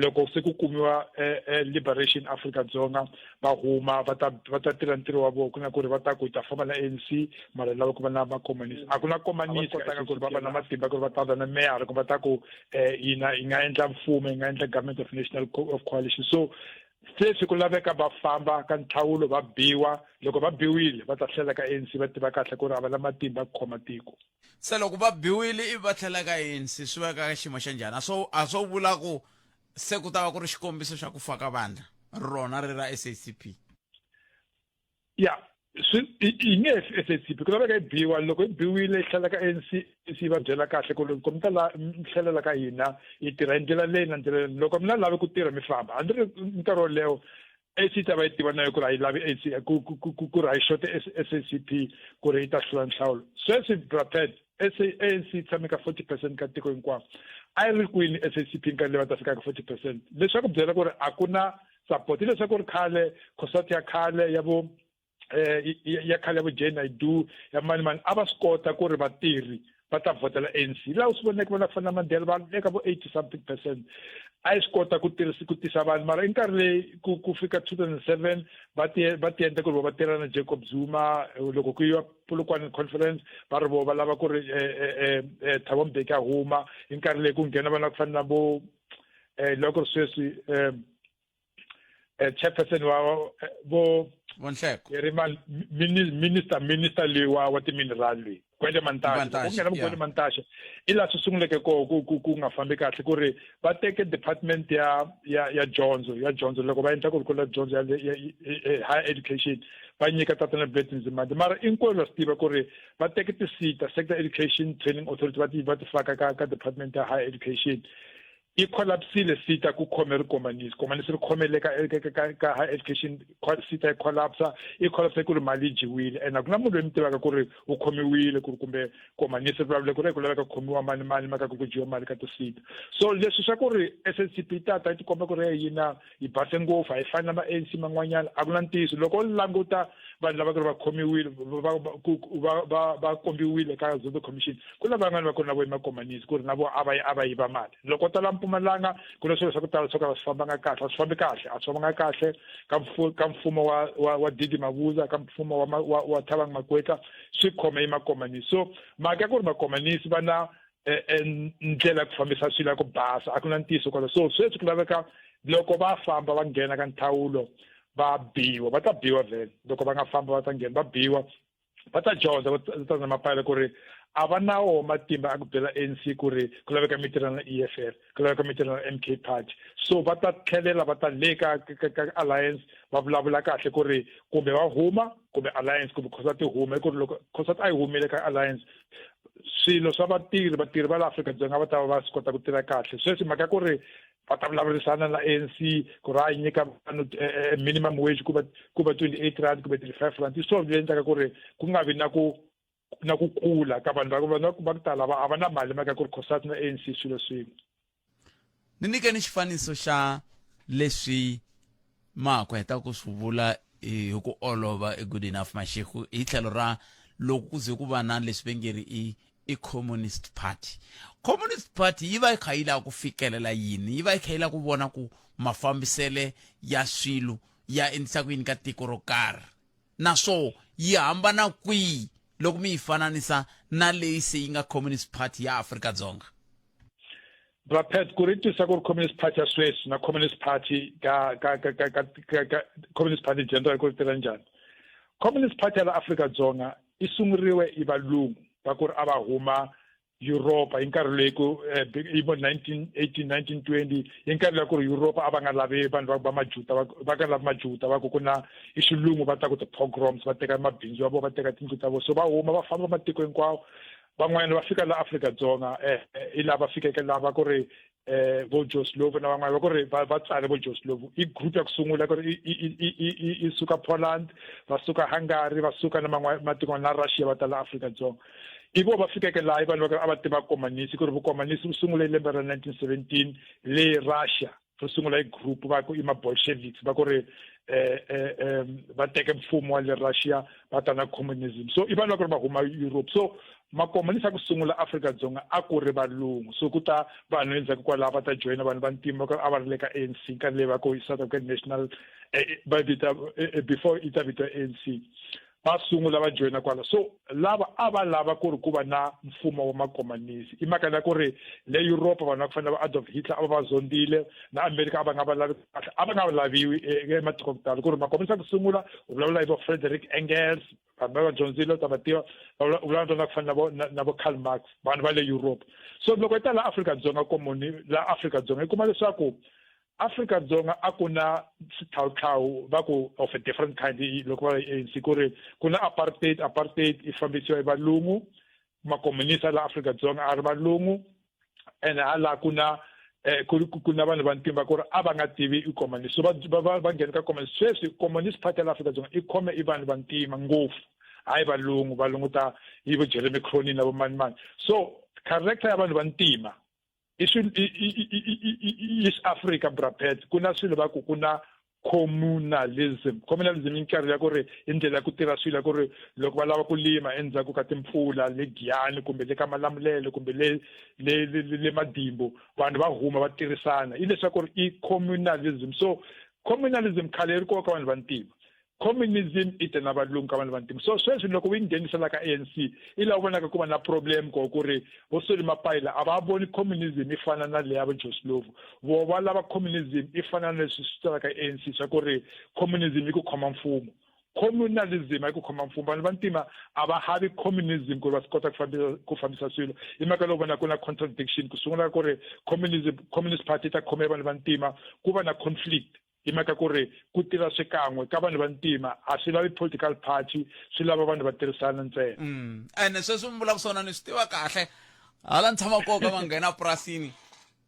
loko se ku kumiwa eh, eh, liberation Afrika Dzonga va huma va ta va ta tirha ntirho wa vona ku na ku ri va ta ku hi ta famba na ANC mara lava ku va na makomanisi a ku na komanisi kotaka ku ri va va na matimba ku ri va ta va na meyara kumbe va ta ku eh, hina hi nga endla mfumo hi nga endla government of national of coalition so sweswi ku laveka va famba ka ntlhawulo va biwa loko va biwile va ta tlhela ka ANC va tiva kahle ku ri a va na matimba ku khoma tiko se loko va biwile ivi va tlhela ka ANC swi va ka xiyimo xa njhani a swo a swo vula ku se ku ta va ku ri xikombiso xa ku fa ka vandla rona ri ra SACP ya swi yi nge SACP ku laveka yi biwa loko yi biwile yi tlhela ka ANC ANC yi va byela kahle ku loko mi ta la mi tlhelela ka hina hi tirha hi ndlela leyi na ndlela leyi loko mi nga lavi ku tirha mi famba hambi ri nkarhi wolewo ANC yi ta va yi tiva na yo ku ri a yi lavi ANC ku ku ku ku ri a yi xote SACP ku ri yi ta hlula nhlawulo sweswi Brapet ANC yi tshame ka 40 percent ka tiko hinkwaro a yi ri kwini SACP nkarhi leyi va ta fika ka 40 percent leswaku byela ku ri a ku na support hileswaku ri khale COSATU ya khale ya vo eh ya khale ya vo Jane Naidoo ya mani mani a va swi kota ku ri vatirhi va ta vhotela ANC laha u swi voneke vona fana na Mandela va eka vo 80 something percent a yi swi kota ku tirhisa ku tisa vanhu mara i nkarhi leyi ku ku fika 2007 va ti va ti endla ku ri va tirha na Jacob Zuma loko ku yiwa Polokwane conference va ri vo va lava ku ri eh, eh, Thabo Mbeki a huma hi nkarhi leyi ku nghena vana ku fana na vo eh loko sweswi eh, eh chairperson wa eh, vo Vonhleko Yeriman minister minister leyi wa wa timineral leyi Gwede Mantashe ku nghena Gwede Mantashe i laha swi sunguleke koho ku ku ku nga fambi kahle ku ri va teke department ya ya ya dyondzo ya dyondzo loko va endla ku ri ku la dyondzo ya higher education va nyika tatana Blade Nzimande mara inkwenu wa swi tiva ku ri va teke ti-SETA sector education training authority va ti va ti faka ka ka department ya higher education. Yi collapsile SETA ku khome rikomanisi komanisi ri khomele ka ka ka ka higher education SETA yi collapsa yi collapsa ku ri mali yi dyiwile and a ku na munhu loyi mi tivaka ku ri u khomiwile ku ri kumbe komanisi ri vulavule ku ri ku laveka ku khomiwa mani mani maka ku ku dyiwa mali ka ti-SETA. So leswi swa ku ri S_N_C_P yi tata yi tikomba ku ri yi na yi base ngopfu a yi fani na ma-A_N_C man'wanyana a ku na ntiyiso. Loko u languta vanhu lava ku ri va khomiwile va va va va kombiwile ka Zondo Commission ku na van'wani va ku ri na vo i makomanisi ku ri na vo a va a va yiva mali. Loko u tala Mpumalanga ku na swilo swa ku tala swo ka swi fambanga kahle a swi fambi kahle a swi fambanga kahle ka ka mfumo wa wa wa Didi Mabuza ka mfumo wa wa wa Thabang Makwetla swi khome i makomanisi. So mhaka ya ku ri makomanisi va na ndlela ya ku fambisa swilo ya ku basa a ku na ntiyiso kwala. So sweswi ku laveka loko va famba va nghena ka nthawulo va biwa va ta biwa vhele loko va nga famba va ta nghena va biwa va ta dyondza va ta na mapayila ku ri a va na wo matimba a ku byela ANC ku ri ku laveka mi tirha na E_F_F ku laveka mi tirha na M_K party. So va ta tlhelela va ta le ka ka ka alliance va vulavula kahle ku ri kumbe va huma kumbe alliance kumbe COSATU yi huma hi ku ri loko COSATU a yi humile ka alliance swilo swa vatirhi vatirhi va la Afrika-Dzonga va ta va va swi kota ku tirha kahle. Sweswi mhaka ya ku ri va ta vulavurisana na A_N_C ku ri a yi nyika vanhu minimum wage ku va ku va 28 rand kumbe 35 rand i swona leswi endlaka ku ri ku nga vi na ku na ku kula ka vanhu va vanhu va ku tala va a va na mali mhaka ku ri COSATU na A_N_C swilo swin'we. Ni nyikeni xifaniso xa leswi ma ha ku heta ku swi vula hi ku olova i Good Enough Mashego hi tlhelo ra loko ku ze ku va na leswi ve nge ri i i Communist Party. Communist Party yi va yi kha yi lava ku fikelela yini? Yi va yi kha yi lava ku vona ku mafambisele ya swilo ya endlisa ku yini ka tiko ro karhi naswo yi hambana kwihi loko mi yi fananisa na leyi se yi nga Communist Party ya Afrika-Dzonga? Bra Pat, ku ri tisa ku ri Communist Party ya sweswi na Communist Party ka ka ka ka ka ka Communist Party general ku ri tirha njhani. Communist Party ya la Afrika-Dzonga i sunguriwe i valungu va ku ri a va huma Yuropa hi nkarhi loyi ku hi vo 1918 1920 hi nkarhi loyi ku ri Yuropa a va nga lavi vanhu va va majuta va va nga lavi majuta va ku ku na i xilungu va ta ku ti-pogroms va teka mabindzu ya vona va teka tindlu ta vona so va huma va famba matiko hinkwawo van'wanyana va fika la Afrika-Dzonga i lava fikeke lava ku ri vo Joe Slovo na van'wana va ku ri va va tsale vo Joe Slovo i group ya ku sungula ku ri i i i i i suka Poland va suka Hungary va suka na man'wana matiko na Russia va ta la Afrika-Dzonga i vo va fikeke laha i vanhu va a va tiva komanisi ku ri vukomanisi wu sungule hi lembe ra 1917 le Russia ri sungula hi group va ku i ma-Bolsheviks va ku ri va teke mfumo wa le Russia va ta na communism so i vanhu va ku ri va huma Europe so makomunisi a ku sungula Afrika-Dzonga a ku ri valungu so ku ta vanhu endzhaku kwalaho va ta joyina vanhu va ntima a va ri le ka A_N_C nkarhi leyi va ku South African National va vita before yi ta vitiwa A_N_C va sungula va joyina kwala so lava a va lava ku ri ku va na mfumo wa makomanisi i mhaka ya ku ri le Yuropa vanhu va ku fana na va Adolf Hitler a va va zondile na Amerika a va nga va lavi kahle a va nga laviwi ematiko ku tala ku ri makomanisi ya ku sungula u vulavula hi vo Frederick Engels vanhu va va dyondzile u ta va tiva u vulavula na ku fana na vo na vo Karl Marx vanhu va le Europe so loko yi ta la Afrika-Dzonga komoni la Afrika-Dzonga yi kuma leswaku Afrika-Dzonga a ku na xitlhawutlhawu va ku of a different kind loko va ANC ku ri ku na apartheid apartheid yi fambisiwa hi valungu makomunisi la Afrika-Dzonga a ri valungu ene hala ku na ku na vanhu va ntima ku ri a va nga tivi i communist so va va va nghena ka communist sweswi communist party ya la Afrika-Dzonga i khome i vanhu va ntima ngopfu hayi valungu valungu ta yi vo Jeremy Cronin na vo mani mani so character ya vanhu va ntima i swi i Africa bra Pat ku na swilo va ku ku na communalism communalism i nkarhi ya ku ri i ndlela ya ku tirha swilo ya ku ri loko va lava ku lima endzhaku ka timpfula le Giyani kumbe le ka Malamulele kumbe le le le le Madimbo vanhu va huma va tirhisana i leswaku ri i communalism so communalism khale yi ri kona ka vanhu va ntima communism i te na valungu ka vanhu vantima so sweswi loko u yi nghenisa la ka A_N_C i laha u vonaka ku va na problem ko ku ri vo Solly Mapaila a va voni communism yi fana na leya vo Joe Slovo vo va lava communism yi fana na leswi swi talaka A_N_C swa ku ri communism yi ku khoma mfumo communalism a yi ku khoma mfumo vanhu vantima a va havi communism ku ri va swi kota ku fambisa ku fambisa swilo i mhaka lowu vona ku na contradiction ku sungula ku ri communism communist party yi ta khomela vanhu vantima ku va na conflict hi mhaka ku ri ku tirha swikan'we ka vanhu vantima a swi lavi political party swi lava vanhu va tirhisana ntsena. Ene sweswi mi vulaka swona ni swi tiva kahle hala ni tshama kona ka va nghena purasini.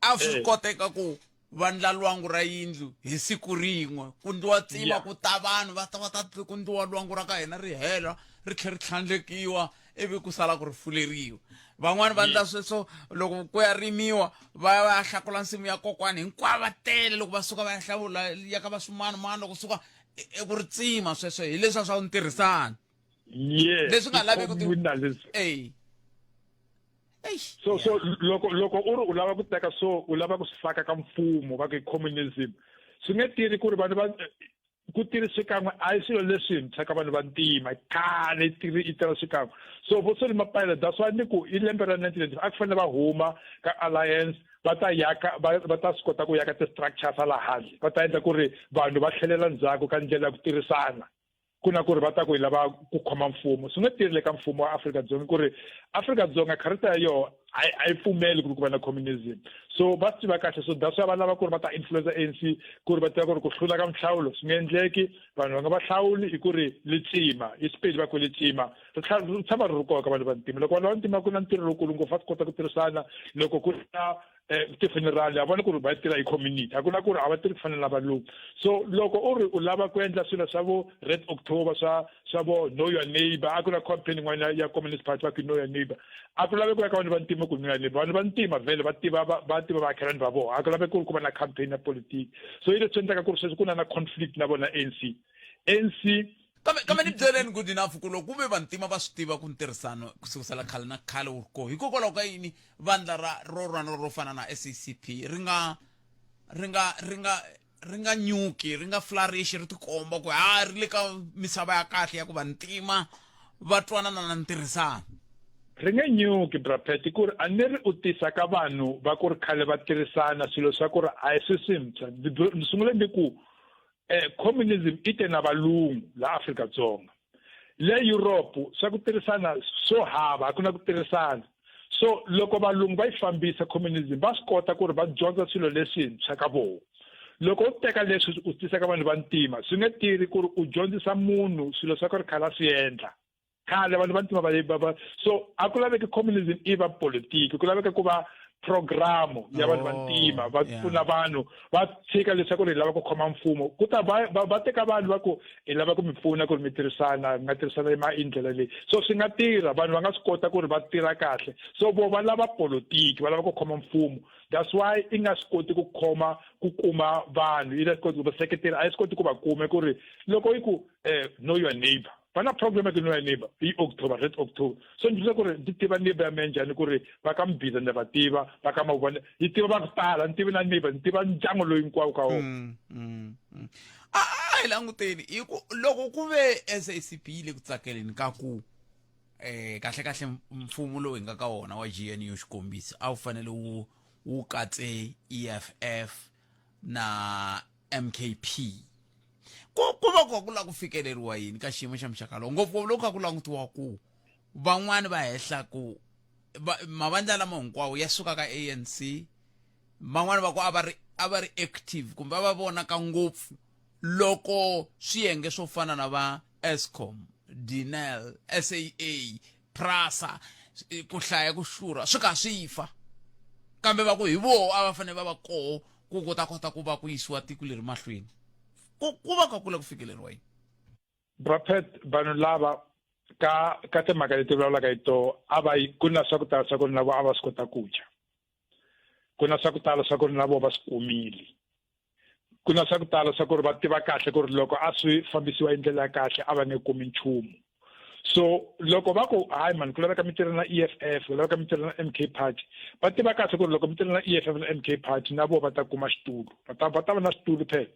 A swi koteka ku va ndla lwangu ra yindlu hi siku rin'we, ku ndliwa tsima, ku ta vanhu va ta va ta ku ndliwa lwangu ra ka hina ri hela, ri tlhela ri tlhandlekiwa, ivi ku sala ku ri fuleriwa. Van'wani va ndla sweswo loko ku ya rimiwa, va ya va ya hlakula nsimu ya kokwani hinkwavo va tele, loko va suka va ya hlawula ya ka va swimanimani, loko suka i ku ri tsima sweswo. Hi leswiya swa ntirhisano. Yes. Leswi nga laveki ti Communalism. Ey. Eish. So loko u ri u lava ku teka, so u lava ku swi faka ka mfumo, va ku i communism, swi nge tirhi ku ri vanhu va ku tirhi swikan'we. A hi swilo leswintshwa ka vanhu va ntima, khale i tirhi i tirha swikan'we. So vo Solly Mapaila, that's why ni ku i lembe ra 1995 a ku fanele va huma ka alliance, va ta yaka va ta swi kota ku yaka ti-structures hala handle, va ta endla ku ri vanhu va tlhelela ndzhaku ka ndlela ya ku tirhisana, ku na ku ri va ta ku hi lava ku khoma mfumo. Swi nge tirhi le ka mfumo wa Afrika-Dzonga, ku ri Afrika-Dzonga character ya yona a yi pfumeli ku ri ku va na communism. So va swi tiva kahle, so that's why va lava ku ri va ta influence ANC, ku ri va tiva ku ri ku hlula ka minhlawulo swi nge endleki, vanhu va nga va hlawuli, hi ku ri litsima i Sepedi, va ku litsima ri tshama ri ri kona ka vanhu va ntima. Loko vanhu va ntima ku na ntirho lowukulu ngopfu, va swi kota ku tirhisana. Loko ku ri na ti-funeral, ya vona ku ri va tirha hi community, a ku na ku ri a va tirhi ku fana na valungu. So loko u ri u lava ku endla swilo swa vo Red October, swa vo know your neighbor, a ku na campaign yin'wana ya Communist Party, va ku know your neighbor. A ku laveki ku ya ka vanhu va ntima ku know your neighbor. Vanhu va ntima vhele va tiva va tiva vaakhelani va vona, a ku laveki ku ri ku va na campaign ya politiki. So hi leswi endlaka ku ri sweswi ku na na conflict na vona ANC ANC. Kambe ni byeleni good enough ku loko ku ve vantima va swi tiva ku ntirhisano ku sukusela khale na khale wu ri koho, hikokwalaho ka yini vandla ra ro rona ro fana na SACP ri nga nyuki, ri nga flourish, ri tikomba ku ha ri le ka misava ya kahle ya ku vantima va twanana na ntirhisano? Ri nge nyuki, Brapet, ku ri a ni ri u tisa ka vanhu va ku ri khale va tirhisana swilo swa ku ri a hi swi swintshwa. Ni sungule ni ku communism i te na valungu la Afrika-Dzonga. Le Europe swa ku tirhisana swo hava, a ku na ku tirhisana. So loko valungu va yi fambisa communism, va swi kota ku ri va dyondza swilo leswintshwa ka vona. Loko u teka leswi u tisa ka vanhu va ntima, swi nge tirhi ku ri u dyondzisa munhu swilo swa ku ri khale a swi endla khale vanhu va ntima va. So a ku laveki communism i va politiki, ku laveka ku va programu ya vanhu va ntima va pfuna vanhu va tshika leswaku ri hi lava ku khoma mfumo. Ku ta va teka vanhu va ku hi lava ku mi pfuna ku ri mi tirhisana, mi nga tirhisana hi ndlela leyi, so swi nga tirha, vanhu va nga swi kota ku ri va tirha kahle. So vo va lava politiki, va lava ku khoma mfumo. That's why i nga swi koti ku khoma ku kuma vanhu, i nga swi koti ku va seketela, a yi swi koti ku va kume ku ri loko yi ku know your neighbor. Va na program ya ku know your neighbor hi October, Red October. So ni ku ri ndzi tiva neighbor ya mina njhani, ku ri va ka Mbiza ndza va tiva, va ka Mavone yi tiva, va ku tala ni tivi na neighbor, ni tiva ndyangu loyi hinkwawo ka wona. A hi languteni hi ku loko ku ve SACP yi le ku tsakeleni ka ku kahle kahle mfumo lowu hi nga ka wona wa GNU, xikombiso, a wu fanele wu katse EFF na MKP, ku va ku lava ku fikeleriwa yini ka xiyimo xa muxaka lowu, ngopfungopfu loko kha ku langutiwa ku van'wani va hehla ku mavandla lama hinkwawo ya suka ka ANC, van'wani va ku a va ri active kumbe a va vonaka ngopfu loko swiyenge swo fana na va Eskom, Denel, SAA, Prasa, ku hlaya ku hlura, swi ka swi fa, kambe va ku hi voho a va fanele va va koho ku kota ku va ku yisiwa tiko leri mahlweni? Ku va ka ku lava ku fikeleriwa yini? Brapet, vanhu lava ka timhaka leti vulavulaka hi toho, a va yi ku na swa ku tala swa ku ri na vo a va swi kota ku dya, ku na swa ku tala swa ku ri na vo va swi kumile, ku na swa ku tala swa ku ri va tiva kahle ku ri loko a swi fambisiwa hi ndlela ya kahle a va nge kumi nchumu. So loko va ku hayi mani, ku laveka mi tirha na EFF, ku laveka mi tirha na MK Party, va tiva kahle ku ri loko mi tirha na EFF na MK Party, na vo va ta kuma xitulu, va ta va na xitulu phela.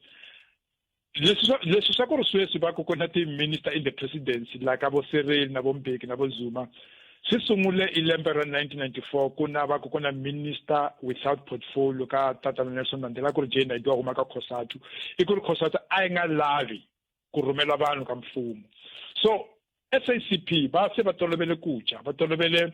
Leswi swa ku ri sweswi va ku ku na ti-minister in the presidency la ka vo Cyril na vo Mbeki na vo Zuma, swi sungule i lembe ra 1994, ku na va ku ku na minister without portfolio ka tatana Nelson Mandela, ku ri Jay Naidoo wa huma ka COSATU. I ku ri COSATU a yi nga lavi ku rhumela vanhu ka mfumo. So SACP va se va tolovele ku dya, va tolovele.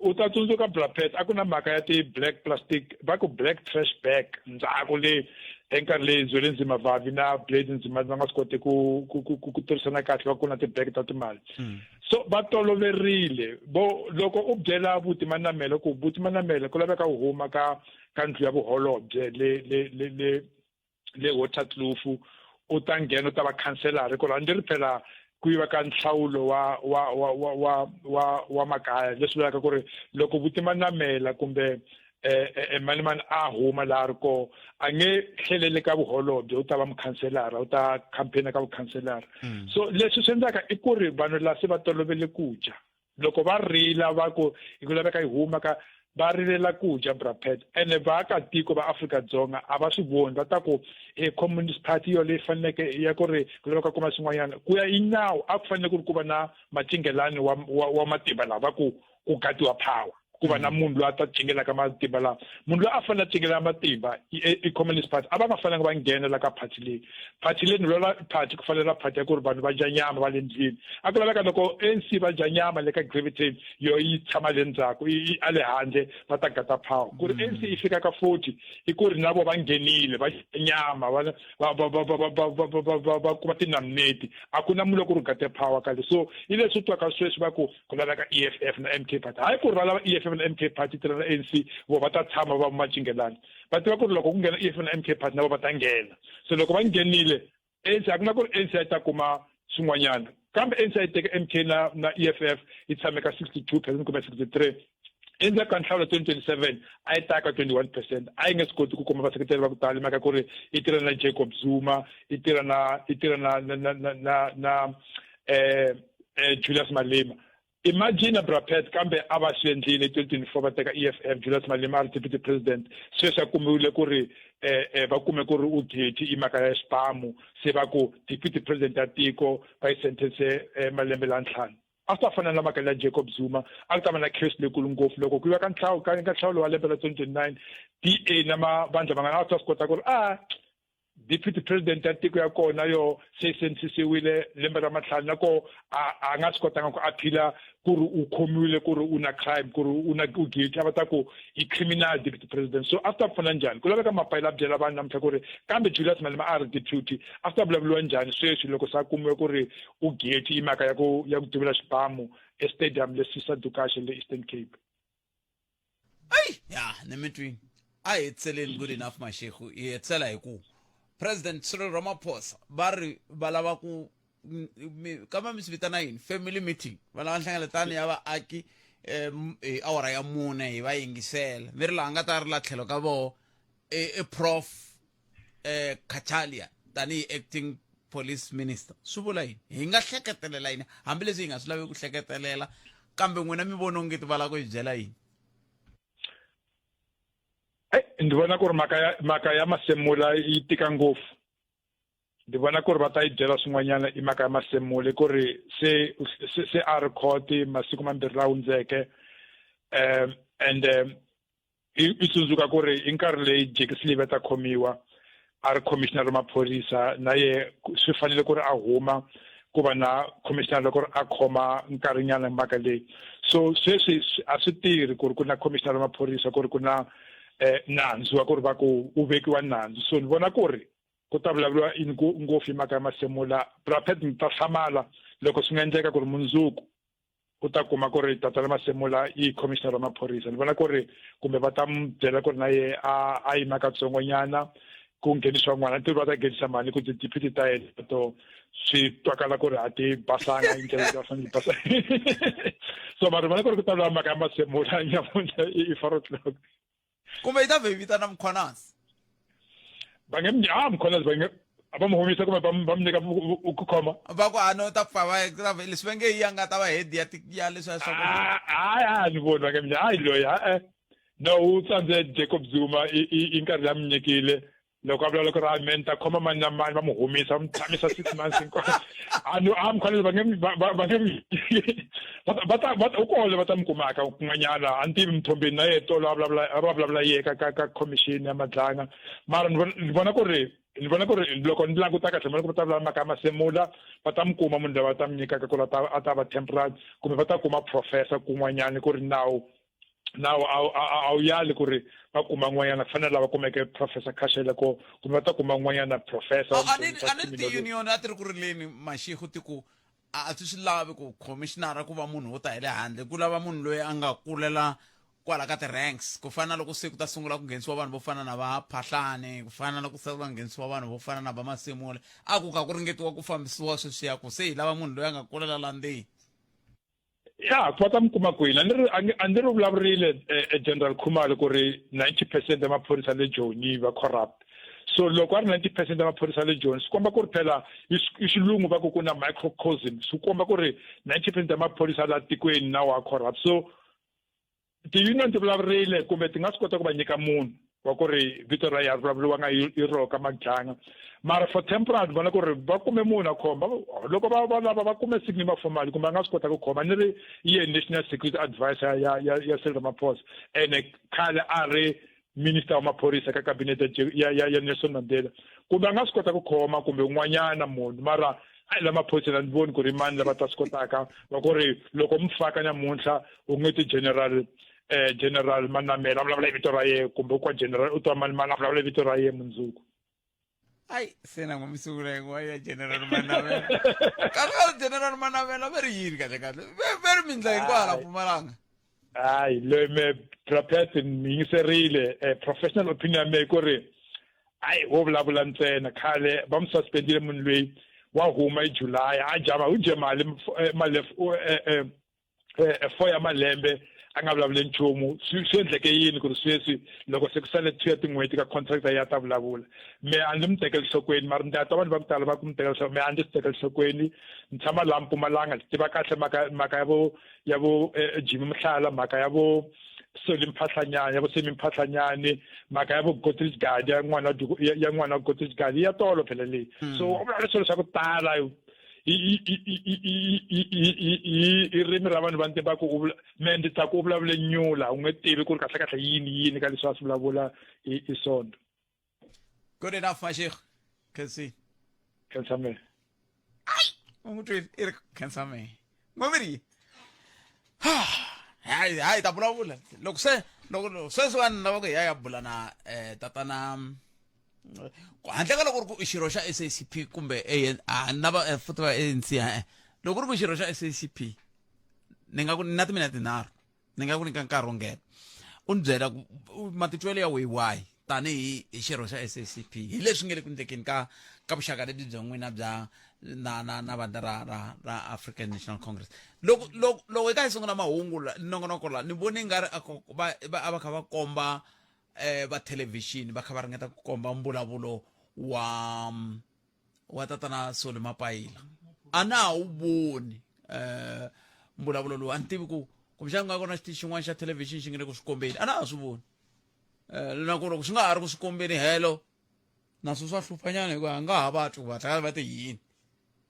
U ta tsundzuka, Blapet, a ku na mhaka ya ti-black plastic, va ku black trash bag ndzhaku le enkarhi leyi Zwelinzima Vavi na Blade Nzimande va nga swi koti ku tirhisana kahle, va ku na ti-bag ta timali. So va toloverile vo loko u byela buti Manamela ku buti Manamela ku laveka u huma ka ka ndlu ya vuholobye le le le le le Waterkloof u ta nghena u ta va khanselara ku ri a ndzi ri phela ku yiva ka nhlawulo wa wa wa wa wa wa wa makaya leswi vulaka ku ri loko buti Manamela kumbe eh, eh, eh mani mani a huma laha ri kona a nge tlheleli ka vuholobye u ta va mukhanselara u ta campaign ka vukhanselara mm. so leswi swi endlaka i ku ri vanhu laha se va tolovele ku dya loko va rila va ku hi ku laveka yi huma ka va rilela ku dya brapet ene vaakatiko va Afrika-Dzonga a va swi voni va ta ku e communist party yoleyi faneleke ya ku ri ku laveka kuma swin'wanyana ku ya i nawu a ku fanele ku ri ku va na macingelani wa, wa, wa matimba lawa va ku ku gadiwa power ku va na mm. munhu loyi a ta cingelaka matimba lawa munhu loyi a fanele a cingela matimba i communist party a va nga fanelanga va nghena la ka party leyi party leyi ni lwela party ku fanele party ya ku ri vanhu va dya nyama va le ndlwini a ku laveka loko ANC va dya nyama le ka gravy train yo yi tshama le ndzhaku yi a le handle va ta gata power ku ri ANC yi fika ka 40 i ku ri na vo va nghenile va nyama va va va va va va va va va va va kuma tinominate a ku na munhu loko ri gate power kahle so i leswi twaka sweswi va ku ku laveka EFF na MK party hayi ku ri va lava EFF na MK party tirha na ANC vo va ta tshama va macingelani va tiva ku ri loko ku nghena EFF na MK party na vo va ta nghena so loko va nghenile ANC a ku na ku ri ANC yi ta kuma swin'wanyana kambe ANC yi teka MK na na EFF yi tshame ka 62 percent kumbe 63 endzhaku ka nhlawulo 2027 a yi ta ka 21 percent a yi nge swi koti ku kuma vaseketeri va ku tala mhaka ku ri yi tirha na Jacob Zuma yi tirha na yi tirha na na na na na, na eh, eh Julius Malema imagine Brapet kambe a va swi endlile 2024 va teka EFF Julius Malema a ri deputy president sweswi a kumiwile ku ri eh, eh va kume ku ri u guilty i mhaka ya xibamu se va ku deputy president ya tiko va yi sentence eh, malembe la ntlhanu a swi ta fana na mhaka ya Jacob Zuma a ku ta va na case leyikulu ngopfu loko ku yiwa ka ntlhawu ka ka nhlawulo wa lembe ra 2029 DA na mavandla van'wana a va ta swi kota ku ri a deputy president ya tiko ya kona yo se yi sentisisiwile lembe ra matlhanu na ko a a nga swi kotanga ku aphila ku ri u khomiwile ku ri u na crime ku ri u na u guilty a va ta ku i criminal deputy president so a swi ta pfuna njhani ku laveka mapayila a byela vanhu namuntlha ku ri kambe Julius Malema a ri deputy a swi ta vulavuriwa njhani sweswi loko se a kumiwe ku ri u guilty i mhaka ya ku ya ku duvula xibamu estadium le Sisa Dukashe le Eastern Cape ayi ya ni mi twini a hi hetseleni good enough mashego hi hetsela hi ku president Cyril Ramaphosa va ri va lava ku kambe mi swi vitana yini family meeting va lava nhlengeletano ya vaaki um hi awara ya mune hi va yingisela mi ri laha nga ta ri la tlhelo ka voho i prof eh Cachalia tanihi acting police minister swi vula yini hi nga hleketelela yini hambileswi hi nga swi lavi ku hleketelela kambe n'wina mi vona onge ti va lava ku hi byela yini ndzi vona ku ri mhaka ya mhaka ya masemula yi tika ngopfu ndzi vona ku ri va ta yi byela swin'wanyana i mhaka ya masemula ku ri se se a ri court masiku mambirhi la hundzeke um and i tsundzuka ku ri i nkarhi leyi Jackie Slive ta khomiwa a ri commissioner wa maphorisa na ye swi fanele ku ri a huma ku va na commissioner loko ri a khoma nkarhinyana mhaka leyi so sweswi a swi tirhi ku ri ku na commissioner wa maphorisa ku ri ku na eh, nandzu wa ku ri va ku u vekiwa nandzu so ni vona ku ri ku ta vulavuriwa ngopfu hi mhaka ya masemula brapet ni ta hlamala loko swi nga endleka ku ri mundzuku u ta kuma ku ri tatana Masemola i commissioner wa maphorisa ni vona ku ri kumbe va ta n'wi byela ku ri na ye a a yima katsongonyana ku nghenisiwa n'wana ntirho va ta nghenisa mali ku ti-deputy ta yena to swi twakala ku ri a ti basanga hi ndlela leyi va fanele basa so mara vona ku ri ku ta vula mhaka ya Masemola nyamuntlha i four o'clock kumbe yi ta vhe yi vitana mkhwanazi va nge mi ha mkhwanazi va nge va mu humisa kumbe va va mu nyika ku khoma va ku a no ta pfa va leswi va nge yi ya nga ta va head ya ya leswiya swa ku hayi a ni voni va nge mi hayi loyi ha-e no u tsandze Jacob Zuma i nkarhi la mi nyikile loko a vulavula ku ri amen ta khoma mani na mani va n'wi humisa va n'wi tshamisa six months hinkwayo a ni a mkhwanele va nge va nge va ta va u kona va ta mi kumaka kun'wanyana a ni tivi mthombeni na yena tolo a vulavula a va vulavula ye ka ka ka commission ya madlanga mara ni vona ku ri ni vona ku ri loko ni languta kahle ni vona ku va ta vulavula mhaka ya masemula va ta mi kuma munhu loyi va ta mi nyikaka ku ri a ta a ta va temporary kumbe va ta kuma professor kun'wanyana ku ri nawu nawu a wu yali ku ri va kuma n'wanyana ku fana na lava kumeke professor Khashele ko kumbe va ta kuma n'wanyana professor a ni ti-union a ti ri ku rileni mashigo ti ku a swi swi lavi ku khomishinara ku va munhu wo ta hi le handle ku lava munhu loyi a nga kulela kwala ka ti-ranks ku fana na loko se ku ta sungula ku nghenisiwa vanhu vo fana na va phahlane ku fana na loko se ku nghenisiwa vanhu vo fana na va masimule a ku ka ku ringetiwa ku fambisiwa sweswiya ku se hi lava munhu loyi a nga kulela la ndzeni. Ya ku va ta mi kuma kwini? A ni ri a ni ri vulavurile eh, eh, General Khumalo ku ri 90 percent ya maphorisa le Joni va corrupt. So loko a ri 90 percent ya maphorisa le Joni swi komba ku ri phela i xilungu va ku ku na microcosm swi komba ku ri 90 percent ya maphorisa la tikweni na wa corrupt. So ti-union ti vulavurile kumbe ti nga swi kota ku va nyika munhu wa ku ri vito ra yena vulavuriwa nga i roka magjanga mara for temporary vona ku ri va kume munhu a khoma loko va va lava va kume Sydney Mafomali kumbe a nga swi kota ku khoma ni ri ye national security advisor ya ya ya Cyril Ramaphosa ene khale a ri minister wa maphorisa ka cabinet ya ya ya Nelson Mandela kumbe a nga swi kota ku khoma kumbe un'wanyana munhu mara a hi la maphorisa la ni voni ku ri mani lava ta swi kotaka va ku ri loko mi faka nyamuntlha u nge ti general eh general Manamela a vulavula hi vito ra yena kumbe kwa general u twa mani mani a vulavula hi vito ra yena mundzuku. Ayi se na n'wi sungula yin'wana ya general Manamela. Kahle kahle general Manamela va ri yini kahle kahle ve ri mindla hinkwayo la Mpumalanga. Hayi loyi me Prophet ni yingiserile eh, professional opinion ya mehe ku ri hayi wo vulavula ntsena khale va mu suspendile munhu loyi wa huma hi July a jama u dye mali eh, mali eh, eh, four ya malembe a nga vulavuli nchumu swi swi endleke yini ku ri sweswi loko se ku sale two ya tin'hweti ka contract ya ta vulavula me a ndzi mi tekeli nhlokweni mara ndzi ya twa vanhu va ku tala va ku mi tekela nhlokweni me a ndzi swi tekeli nhlokweni ni tshama laha Mpumalanga ndzi tiva kahle mhaka mhaka ya vo ya vo eh, Jimmy Mohlala mhaka ya vo Solly Mphahlanyane ya vo Semi Mphahlanyane mhaka ya vo Godrich Gadi ya n'wana ya n'wana wa Godrich Gadi ya tolo phela leyi hmm. so u vulavula swilo swa ku tala hi ririmi ra vanhu va ntima ku me ndzi ta ku u vulavule nyula u nge tivi ku ri kahle kahle yini yini ka leswi a swi vulavula hi sonto. Good enough mashego khensi. Khensa me. Ai u n'wi twile i ri khensa me ngomiri hayi hayi ta vulavula loko se loko sweswiwani lava ku hi ya ya bula na um tatana handle ka loko ri ku i xirho xa SACP kumbe a na va eh, futhi va ANC e loko ri ku xirho xa SACP ni nga ku na timina tinharhu ni nga ku nyika nkarhi wo nghena u ni byela ku matitwelo ya wehe wahi tanihi hi xirho xa SACP hi leswi nge le ku endlekeni ka ka vuxaka lebyi bya n'wina bya na na na vandla ra ra ra African National Congress loko loko loko hi ka hi sungula mahungu la nongonoko la ni vone nga ri va a va kha va komba eh va thelevhixini va kha va ringeta ku komba mbulavulo wa wa tatana Solly Mapaila a na ha wu voni eh mbulavulo lowu a ni tivi ku kumbexana ku nga kona xitichi xin'wana xa thelevhixini xi nga le ku swi kombeni a na ha swi voni eh na ku loko swi nga ha ri ku swi kombeni helo naswo swa hluphanyana hikuva a nga ha va twi ku va tlhela va ti yini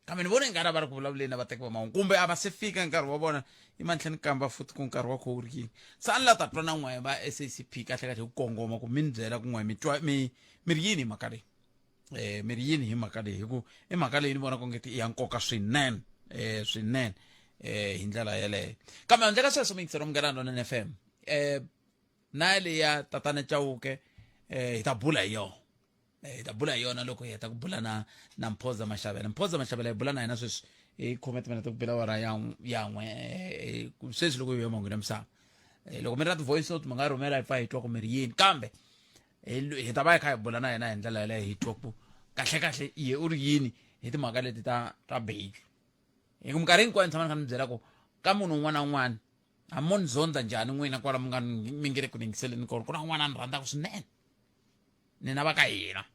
kambe ni vona ingari a va ri ku vulavuleni na vateki va mahungu kumbe a va se fika nkarhi wa vona i mantlheni kamba futhi ku nkarhi wa kho wu ri yini se a ni la ta twa na n'we va SACP kahle kahle ku kongoma ku mi ni byela ku n'we mi twa mi mi ri yini hi mhaka leyi eh mi ri yini hi mhaka leyi hi ku i mhaka leyi ni vonaka ongeti i ya nkoka swinene eh swinene eh hi ndlela yeleyo kambe handle ka sweswo miyingiselo munghana lonene FM eh na leya tatana Chauke eh hi ta bula hi yona eh, hi ta bula hi yona loko hi heta ku bula na na Mphoza Mashavela Mphoza Mashavela hi bula na yena sweswi hi khome timinete ku bela awara ya ya n'we eh, sweswi loko hi ya mangwini ya misava eh, loko mi ri na ti-voice note mi nga rhumela hi pfa hi twa ku mi ri yini kambe hi ta va hi kha hi bula na yena hi ndlela yaleyo hi twa ku kahle kahle ye u ri yini hi timhaka leti ta ta bail hi ku minkarhi hinkwayo ni tshama ni kha ni byela ku ka munhu un'wana na un'wana a mo ni zondza njhani n'wina kwala mi nga mi nge le ku ningiseleni kona ku na un'wana a ni rhandzaka swinene nina va ka hina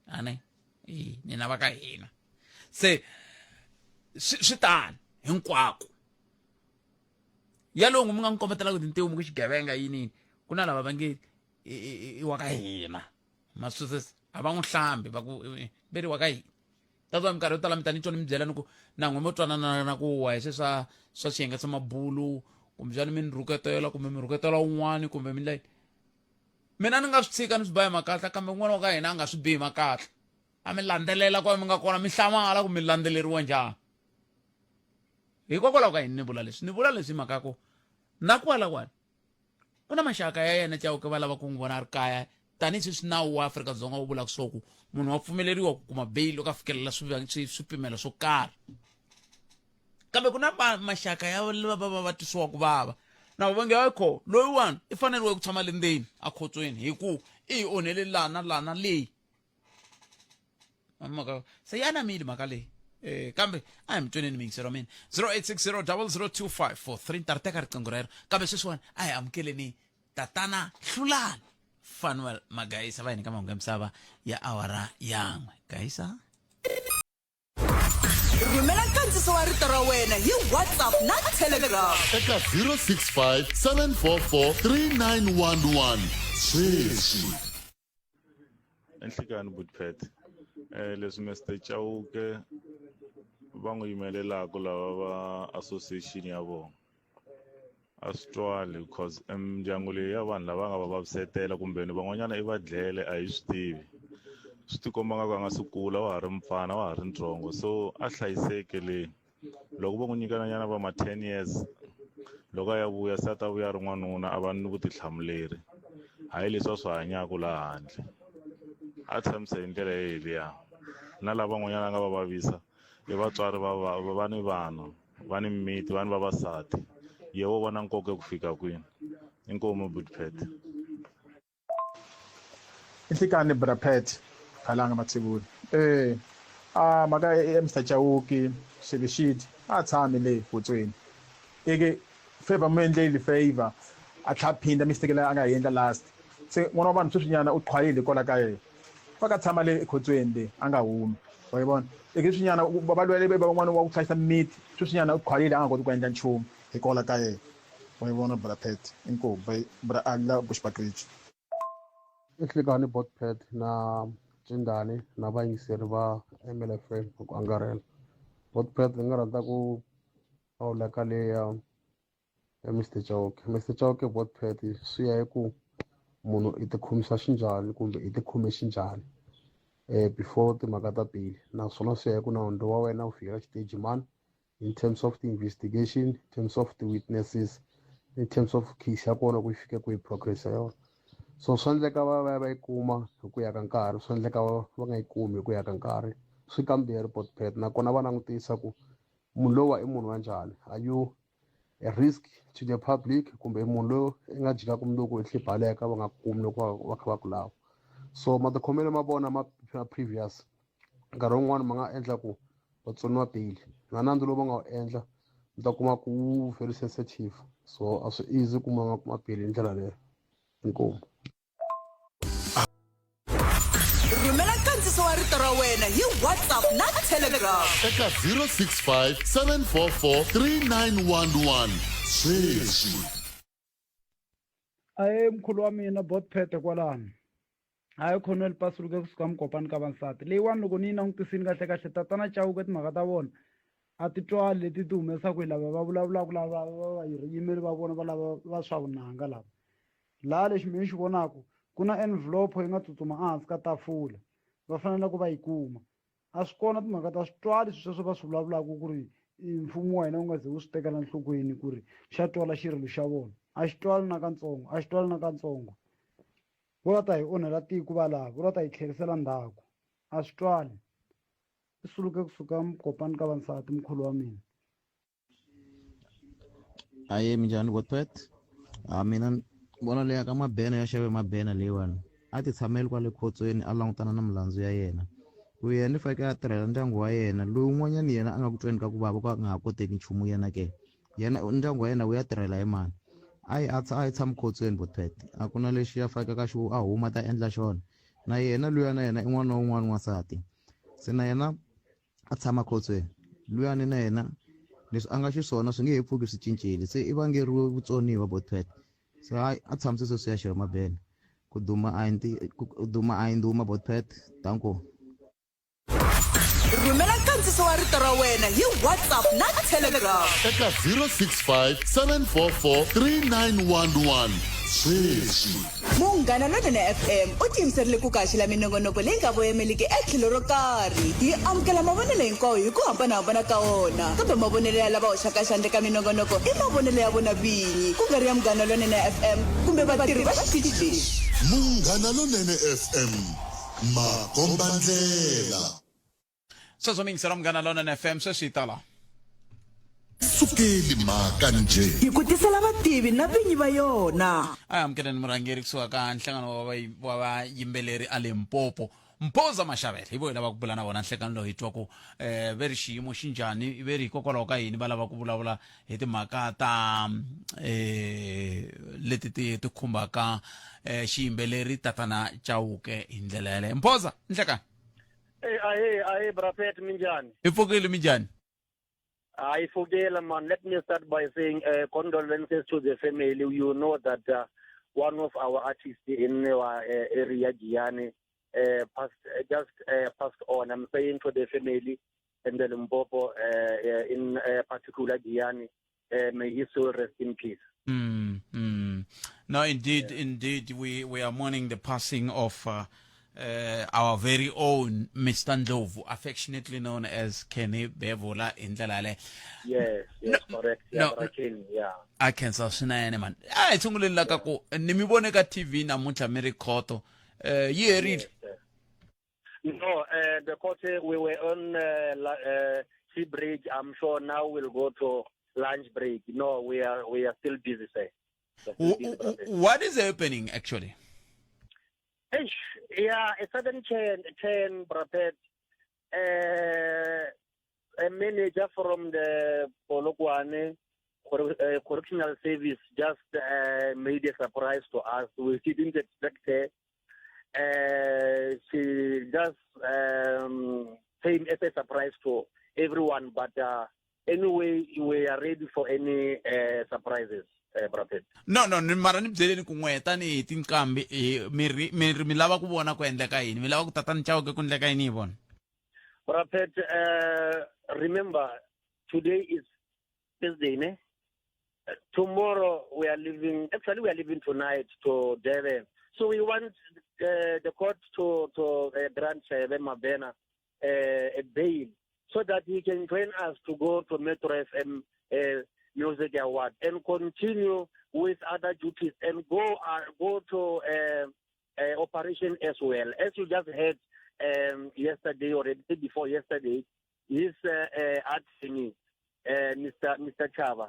ane e nina va ka hina se swi tani hinkwako yalongo mi nga n'wi kombetelaka tintiho mi ku xigevenga yini yini ku na lava va nge i wa ka hina maswisisi a va n'wi hlambi va ku ve ri wa ka hina ta twa minkarhi yo tala mi ta ni twa ni mi byela ni ku na n'we mo twanana na ku wa hi swe swa swa swiyenge swa mabulu kumbexani mi ni rhuketela kumbe mi rhuketela un'wani kumbe mi ndla mina ni nga swi tshika ni swi ba hi makatla kambe un'wana wa ka hina a nga swi bi hi makatla a mi landzelela kwa mi nga kona mi hlamala ku mi landzeleriwa njhani hikokwalaho ka yini ni vula leswi ni vula leswi hi mhaka ku na kwalakwani ku na maxaka ya yena Chauke va lava ku n'wi vona a ri kaya tanihi sweswi nawu wa Afrika-Dzonga wu vulaka swo ku munhu wa pfumeleriwa ku kuma bail loko a fikelela swipimelo swo karhi. Kambe ku na maxaka ya lava va va twisiwa ku vava na va nge hayi loyiwani i faneriwe ku tshama le ndzeni akhotsweni hi ku i hi onhele lana lana leyi mhaka se yi anamile mhaka leyi eh kambe a hi mi tweneni miyingiselo wa mina 0860 002543 ni ta ri teka riqingho rero kambe sweswiwani a hi amukeleni tatana hlulani fanuel magayisa va hi nyika mahungu ya misava ya awara yan'we gayisa. Rhumela nkandziso wa rito ra wena hi WhatsApp na Telegram. Eka 065 744 3911 sweswi. Enhlekani Budpet eh leswi Mr Chauke va n'wi yimelelaka lava va association ya vona a swi twali because mindyangu leyi ya vanhu lava nga va vavisetela kumbe ni van'wanyana i va dlele a hi swi tivi swi tikomba nga ku a nga si kula wa ha ri mfana wa ha ri ntsongo so a hlayiseke le loko vo n'wi nyikana nyana va ma 10 years loko a ya vuya se a ta vuya a ri n'wanuna a va ni vutihlamuleri hayi leswi a swi hanyaka laha handle a tshamise hi ndlela yeliya na lavan'wanyana a nga va vavisa i vatswari va va va ni vana va ni mimiti va ni vavasati ye wo vona nkoka ku fika kwini inkomu budpet. Nhlikani bra Pat Khalanga Mathebula eh a mhaka ya Mr Chauke Shebeshit a tshami le khotsweni eke favor mu endleli favor a tlha phinda mistake leyi a nga yi endla last se n'wana wa vanhu sweswinyana u qhwayile kwala ka yena va ka tshama le ekhotsweni le a nga humi wa yi vona eke sweswinyana va lwele van'wana wa ku hlayisa mimiti sweswinyana u qhwayile a nga koti ku endla nchumu hikwalaho ka yena wa yi vona bra Pat inkomu by bra Alla Bushbuckridge. I nhlikani Botpet na Cindani na vayingiseri va MLFM hi ku angarhela. Botpet ni nga rhandza ku phawula ka leya ya Mister Chauke. Mister Chauke Botpet swi ya hi ku munhu i tikhomisa xinjhani kumbe i tikhome xinjhani before timhaka ta bail naswona swi ya hi ku nandzu wa wena wu fikela xiteji mani in terms of the investigation, in terms of the witnesses, in terms of case ya kona ku yi fike kwihi progress ya yona. So swa endleka va va ya va yi kuma hi ku ya ka nkarhi, swa endleka va nga yi kumi hi ku ya ka nkarhi. Swi kambirhi Botpet nakona va langutisa ku munhu lowa i munhu wa njhani, are you a risk to the public kumbe i munhu loyi i nga jikaka mundzuku i tlhe baleka va nga ku kumi loko va kha va ku lava. So matikhomelo ma vona ma previous nkarhi wun'wani ma nga endla ku va tsoniwa bail na nandzu lowu va nga wu endla mi ta kuma ku wu very sensitive so a swi easy ku munhu a nga kuma bail hi ndlela leyo inkomu. Rhumela nkandziso wa rito ra wena hi WhatsApp na Telegram. Eka 065 744 3911 sweswi. Ahee mkhulu wa mina Botpete kwalano. Hayi Conwell Pasuluke kusuka Mukopani ka vansati. Leyiwani loko ni yi langutisini kahle kahle tatana Chauke timhaka ta vona a ti twali leti ti humesaka hi lava va vulavulaka lava va va yimeli va vona va lava va swa vunanga lava. Laha lexi mina ni xi vonaka ku na envelope yi nga tsutsuma ehansi ka tafula va fanele ku va yi kuma. A swi kona timhaka ta swi twali swilo sweswo va swi vulavulaka ku ri mfumo wa hina wu nga ze wu swi tekela enhlokweni ku ri xa twala xirilo xa vona. A xi twali nakantsongo a xi twali nakantsongo. Vo la ta hi onhela tiko valava, vo la ta hi tlherisela ndzhaku. A swi twali. I suluke kusuka Mukopani ka vansati mkhulu wa mina. Aye minjhani Botpet? A mina ni vona leya ka Mabena ya xave Mabena leyiwani a ti tshameli kwale khotsweni a langutana na milandzu ya yena ku yena i fanekele a tirhela ndyangu wa yena loyi un'wanyana yena a nga ku tweni ka ku vava ku a nga ha koteki nchumu yena ke yena ndyangu wa yena wu ya tirhela hi mani a yi a yi tshami khotsweni Botpet a ku na lexi a fanekele xi a huma ta endla xona na yena luya na yena i n'wana wa un'wana n'wansati se na yena a tshama khotsweni luyani na yena leswi a nga xiswona swi nge he pfuki swi cincile se i vangeriwe vutsoniwa Botpet se hayi a tshamise sweswi ya xirho mabene ku duma a hi ku duma a hi ndhuma Botpet danko. Rhumela nkandziso wa rito ra wena hi WhatsApp na Telegram. Eka 065 744 3911 sweswi. Munghana Lonene FM u tiyimiserile ku kaxela minongonoko leyi nga voyemeliki etlhelo ro karhi. Hi amukela mavonelo hinkwawo hi ku hambanahambana ka wona, kambe mavonelo ya lava hoxaka xandla eka minongonoko i mavonelo ya vona vinyi, ku nga ri ya Munghana Lonene FM kumbe vatirhi va xitichi lexi. Munghana Lonene FM, makombandlela. Sweswo mi yingisela Munghana Lonene FM sweswi yi tala. Sukeli mhaka njhe. Hi ku tisela vativi na vinyi va yona. A hi amukeleni murhangeri kusuka ka nhlangano wa wa vayimbeleri a Limpopo Mphoza Mashavela hi vo hi lava ku bula na vona nhlekani lowu hi twa ku um ve ri xiyimo xi njhani ve ri hikokwalaho ka yini va lava ku vulavula hi timhaka ta um leti ti ti khumbaka um xiyimbeleri tatana Chauke hi ndlela yaleyo Mphoza nhlekani Hey, ahe, ahe, Brapet, minjhani? Hi pfukile minjhani? I forget, man. Let me start by saying uh, condolences to the family. You know that uh, one of our artists in our uh, area, Gianni, uh, passed, uh, just uh, passed on. I'm saying to the family and the Limpopo, uh, in uh, particular Gianni, uh, may his soul rest in peace. Mm, mm. No, indeed, yeah. indeed, we, we are mourning the passing of uh, uh, our very own Mr. Ndlovu, affectionately known as Kenny Bevola hi ndlela yaleyo. Yes, yes, no, correct. Yeah, no, Kenny, yeah. A khensa swinene man. A hi sunguleni la ka ku ni mi vone ka TV namuntlha mi ri khoto. Eh yi herile. No, uh, the court, we were on uh, uh, sea bridge. I'm sure now we'll go to lunch break. No, we are we are still busy, sir. What is happening actually? Eish, yeah, a sudden turn, turn Brapet. Uh, a manager from the Polokwane Correctional Service just uh, made a surprise to us. We didn't expect her. Uh, she just um, came as a surprise to everyone. But uh, anyway, we are ready for any uh, surprises. Uh, no no ni mara ni byeleni ku n'we tanihi tinqambi mi ri mi ri mi lava ku vona ku endleka yini mi lava ku tatani chauke ku endleka yini hi vona Prophet, uh, remember today is Thursday, ne? Tomorrow we are leaving. Actually, we are leaving tonight to Durban. So we want uh, the court to to uh, grant Shebe Mabena uh, a bail so that he can join us to go to Metro FM uh, Music Award and continue with other duties and go uh, go to uh, uh, operation as well. As you just heard um, yesterday or the day before yesterday, his uh, uh, attorney, uh, Mr. Mr. Chava,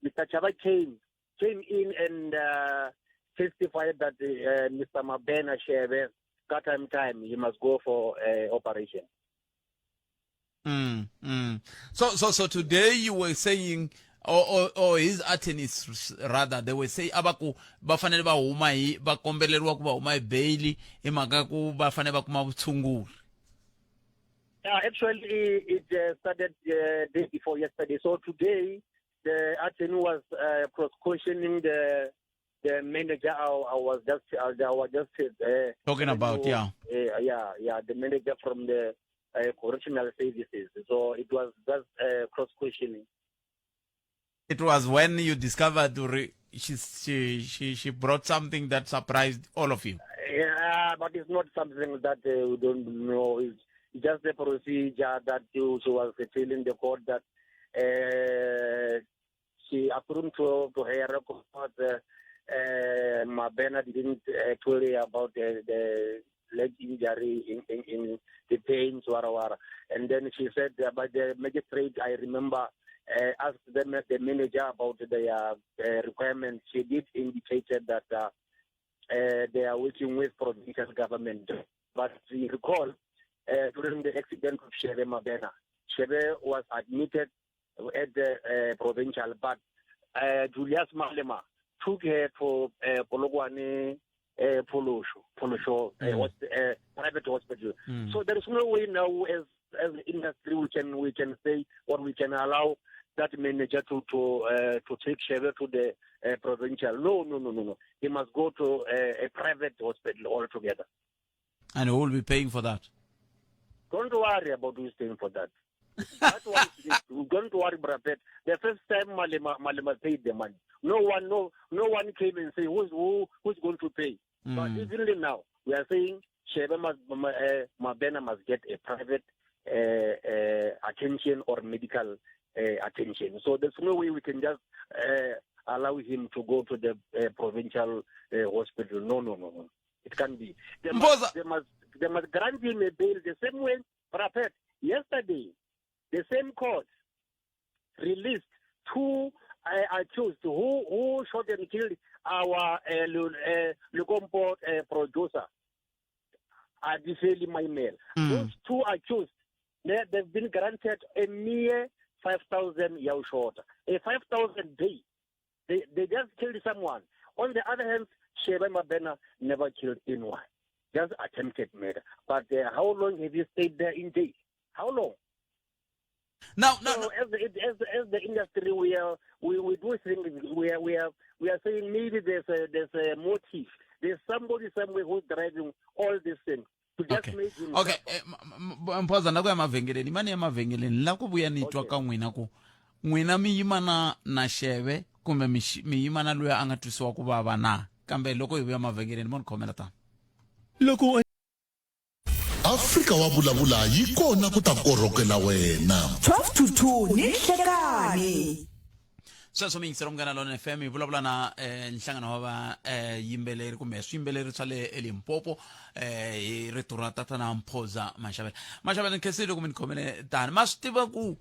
Mr. Chava came came in and uh, testified that uh, Mr. Mabena Shebe got time time he must go for uh, operation. Mm, mm. So so so today you were saying or, or, or his attorneys rather they were say a va ku va fanele va huma hi va kombeleriwa ku va huma hi bail hi mhaka ku va fanele va kuma vutshunguri Yeah, actually, it uh, started uh, day before yesterday. So today, the attorney was uh, cross-questioning the the manager. I, I was just I, I was just uh, talking about, yeah, uh, yeah, yeah, the manager from the uh, correctional services. So it was just uh, cross-questioning. It was when you discovered she she she she brought something that surprised all of you. Yeah, but it's not something that uh, we don't know. It's just the procedure that she was telling the court that uh, she, according to, to her record, uh, uh, Mabena didn't uh, tell her about the, the leg injury in, in, in the pains, wara wara. And then she said about the magistrate, I remember, uh, asked them, the manager about their uh, requirements. She did indicate that uh, uh, they are working with provincial government. But we recall uh, during the accident of Shebe Mabena, Shebe was admitted at the uh, provincial, but uh, Julius Malema took her to uh, Polokwane uh, Polosho, Polosho uh, mm. uh, private hospital. Mm. So there is no way now as as industry we can we can say or we can allow that manager to to uh, to take Shebe to the uh, provincial. No, no, no, no, no. He must go to uh, a private hospital altogether. And who will be paying for that? Don't worry about who's paying for that. that one, don't worry, Brapet. The first time Malema, Malema paid the money, no one, no, no one came and say who's who, who's going to pay. Mm. But even now, we are saying Shebe must, uh, Mabena must get a private uh, uh, attention or medical uh, attention. So there's no way we can just uh, allow him to go to the uh, provincial uh, hospital. No, no, no, no. It can't be. They must, they must, they must grant him a bail the same way. Prophet, yesterday, the same court released two accused who who shot and killed our Lekompo producer, Adifeli Maimela. Those two accused, they've been granted a mere 5,000 ya u shota, a 5,000 day. They just killed someone. On the other hand, Shebe Mabena never killed anyone, just attempted murder. But how long have you stayed there in jail? How long? Now, So as the industry, we are we do think we are saying maybe there's a motive. There's somebody somewhere who's driving all these things to just make him Okay, Mphoza, na ku ya mavhengeleni, mani ya mavhengeleni la ku vuya ni twa ka n'wina ku n'wina mi yima na Xeve kumbe mi yima na loyi a nga twisiwa ku vava na, kambe loko hi vuya mavhengeleni mo ni khomela tano. Loko Afrika wa vulavula yi kona ku ta korhokela wena. 12 to 2 ni nhlekani. Sweswo miyingiselo Munghana Lona FM, hi vulavula na nhlangano wa va yimbeleri kumbe swiyimbeleri swa le eLimpopo, hi rito ra tatana Mphoza Mashavela. Mashavela, ni khensile loko mi ni khomele tani. Ma swi tiva ku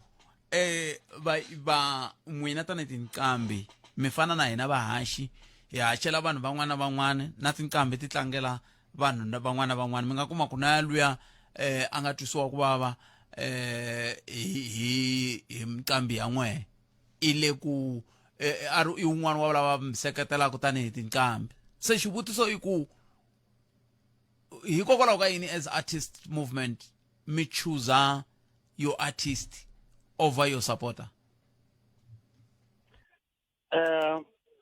va n'wina tanihi tinqambi mi fana na hina vahaxi, hi haxela vanhu van'wana na van'wana, na tinqambi ti tlangela vanhu na van'wana na van'wana. Mi nga kuma ku na luya a nga twisiwa ku vava hi minqambi ya n'wehe, i le ku a ri i wun'wana wa lava mi seketelaka tanihi tinqambi. Se xivutiso i ku hikokwalaho ka yini as artist movement mi choosa your artist over your supporter?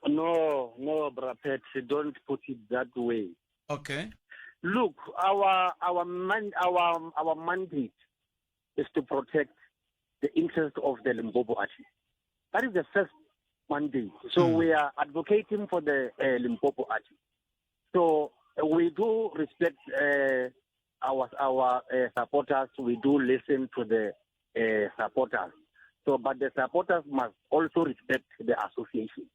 No, Brapet, don't put it that way. Look, our mandate is to protect the interest of the Limpopo artists. That is the first mandate. So we are advocating for the Limpopo artists. So we do respect our supporters. We do listen to the supporters. So, but the supporters must also respect the association.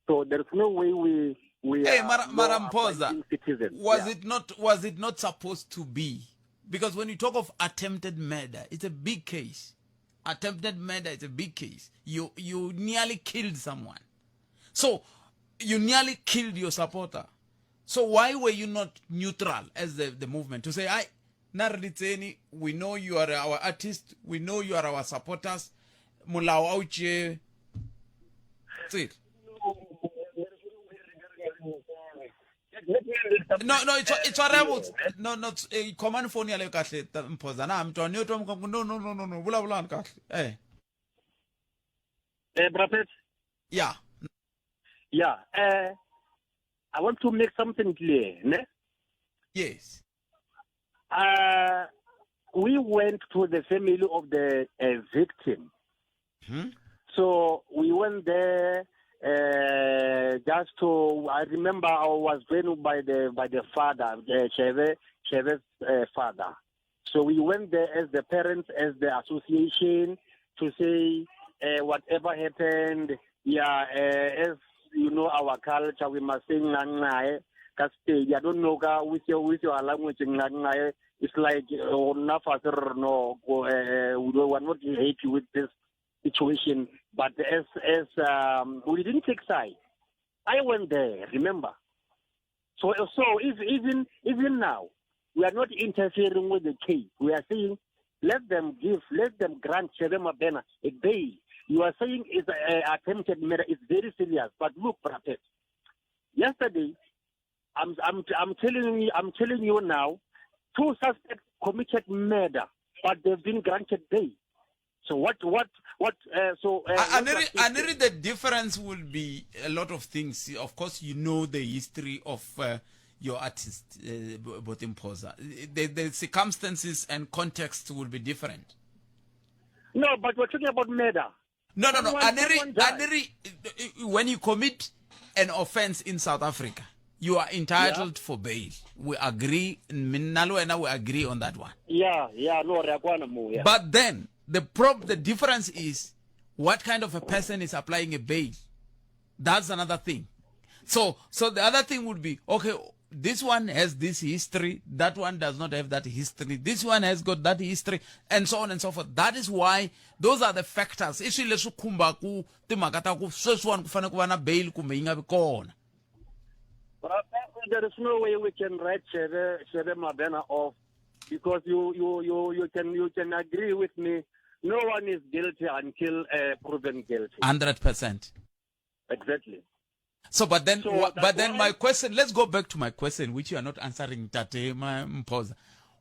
So there is no way we Hey, are Mara Mphoza, law-abiding citizens. was it not supposed to be? Because when you talk of attempted murder, it's a big case. Attempted murder is a big case. You nearly killed someone. So you nearly killed your supporter. So why were you not neutral as the movement to say, I Narlitseni, we know you are our artist, we know you are our supporters. Molao a o tšee tsela. No, it's horrible. No, khomani foni yaleyo kahle, Mphoza, na mi twa ni yo twa mi ku no, vulavulani kahle. Brapet? Yeah. Yeah. I want to make something clear. Ne? Yes. We went to the family of the victim. So we went there just to. I remember I was joined by the father, Cheve's father. So we went there as the parents, as the association, to say whatever happened. Yeah, as you know our culture, we must say ngangae. Ka Sepedi. I don't know ka with your language ngangae. It's like enough no, we were not happy with this situation, but as we didn't take side. I went there, remember. So if, even now, we are not interfering with the case. We are saying let them grant Chebe Mabena a bail. You are saying it's a attempted murder. It's very serious. But look, Brapet, yesterday, I'm telling you now, two suspects committed murder, but they've been granted bail. So what? What was Aniri, the difference will be a lot of things. Of course, you know the history of your artist, Botimphoza. The circumstances and context will be different. No, but we're talking about murder. No. Aniri, Someone died. Aniri, when you commit an offense in South Africa, you are entitled for bail. We agree. Mina le wena, we agree on that one. Yeah, no, re a kwana mo, yeah. But then the difference is what kind of a person is applying a bail. That's another thing. So the other thing would be okay. this one has this history, that one does not have that history, this one has got that history, and so on and so forth. That is why those are the factors. I swilo leswi khumbaku timhaka ta ku sweswiwani ku fanele ku va na bail kumbe yi nga vi kona. There is no way we can write Shebe, Shebe Mabena off because you, you, you, you, can, you can agree with me. No one is guilty until proven guilty. 100%. Exactly. So, but then, so but then my question, let's go back to my question, which you are not answering, Tate Mpoza.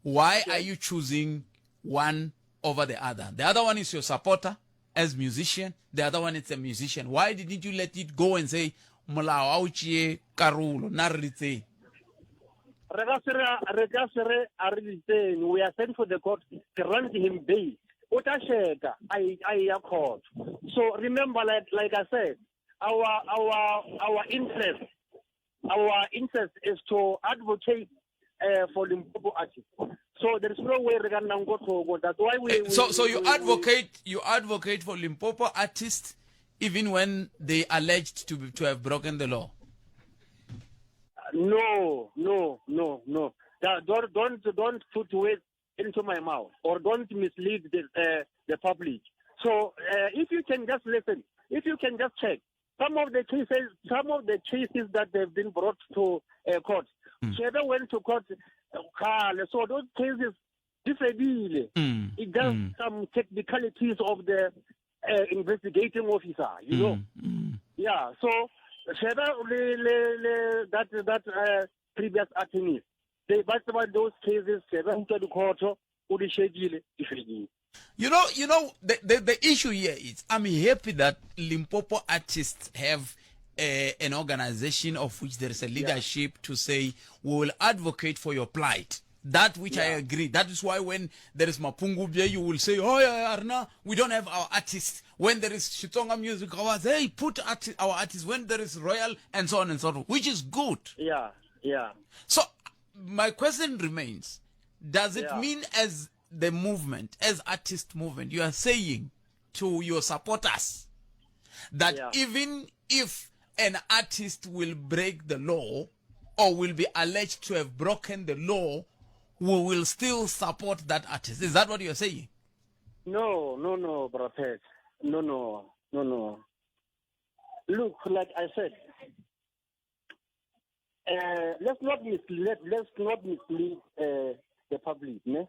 Why okay. are you choosing one over the other? The other one is your supporter as musician. The other one is a musician. Why didn't you let it go and say, molao a o tšee karolo na re ritseng re ka se re ka se re a re ditseng we are sent for the court grant him bail o tla sheka a ya court so remember like like i said our our our interest our interest is to advocate uh, for Limpopo artists. So there is no way re ka nnang ko thoko. That's why we, we So so you we, advocate you advocate for Limpopo artists even when they alleged to be, to have broken the law. No, no, no, no. Don't don't don't put words into my mouth or don't mislead the uh, the public. So uh, if you can just listen, if you can just check some of the cases, some of the cases that they've been brought to uh, court. Mm. went to court, uh, so those cases disability. Mm. It just mm. some technicalities of the uh, investigating officer, you mm. know. Mm. Yeah, so Shebe le, le, le, that that uh, previous attorney, they but about those cases Shebe utlwa dikhoto o di shedile di fedile. You know, you know, the, the, the issue here is I'm happy that Limpopo artists have a, an organization of which there is a leadership yeah. to say we will advocate for your plight. That which yeah. I agree. That is why when there is Mapungubwe, you will say, oh, yeah, Arna, we don't have our artists. When there is Xitsonga music awards, hey, put arti our artists. When there is Royal, and so on and so forth, which is good. Yeah, yeah. So my question remains, does it yeah. mean as the movement, as artist movement, you are saying to your supporters that yeah. even if an artist will break the law or will be alleged to have broken the law, we will still support that artist. Is that what you're saying? No, no, no, Brother. No, no, no, no. Look, like I said, uh, let's not mislead, let's not mislead uh, the public. Ne?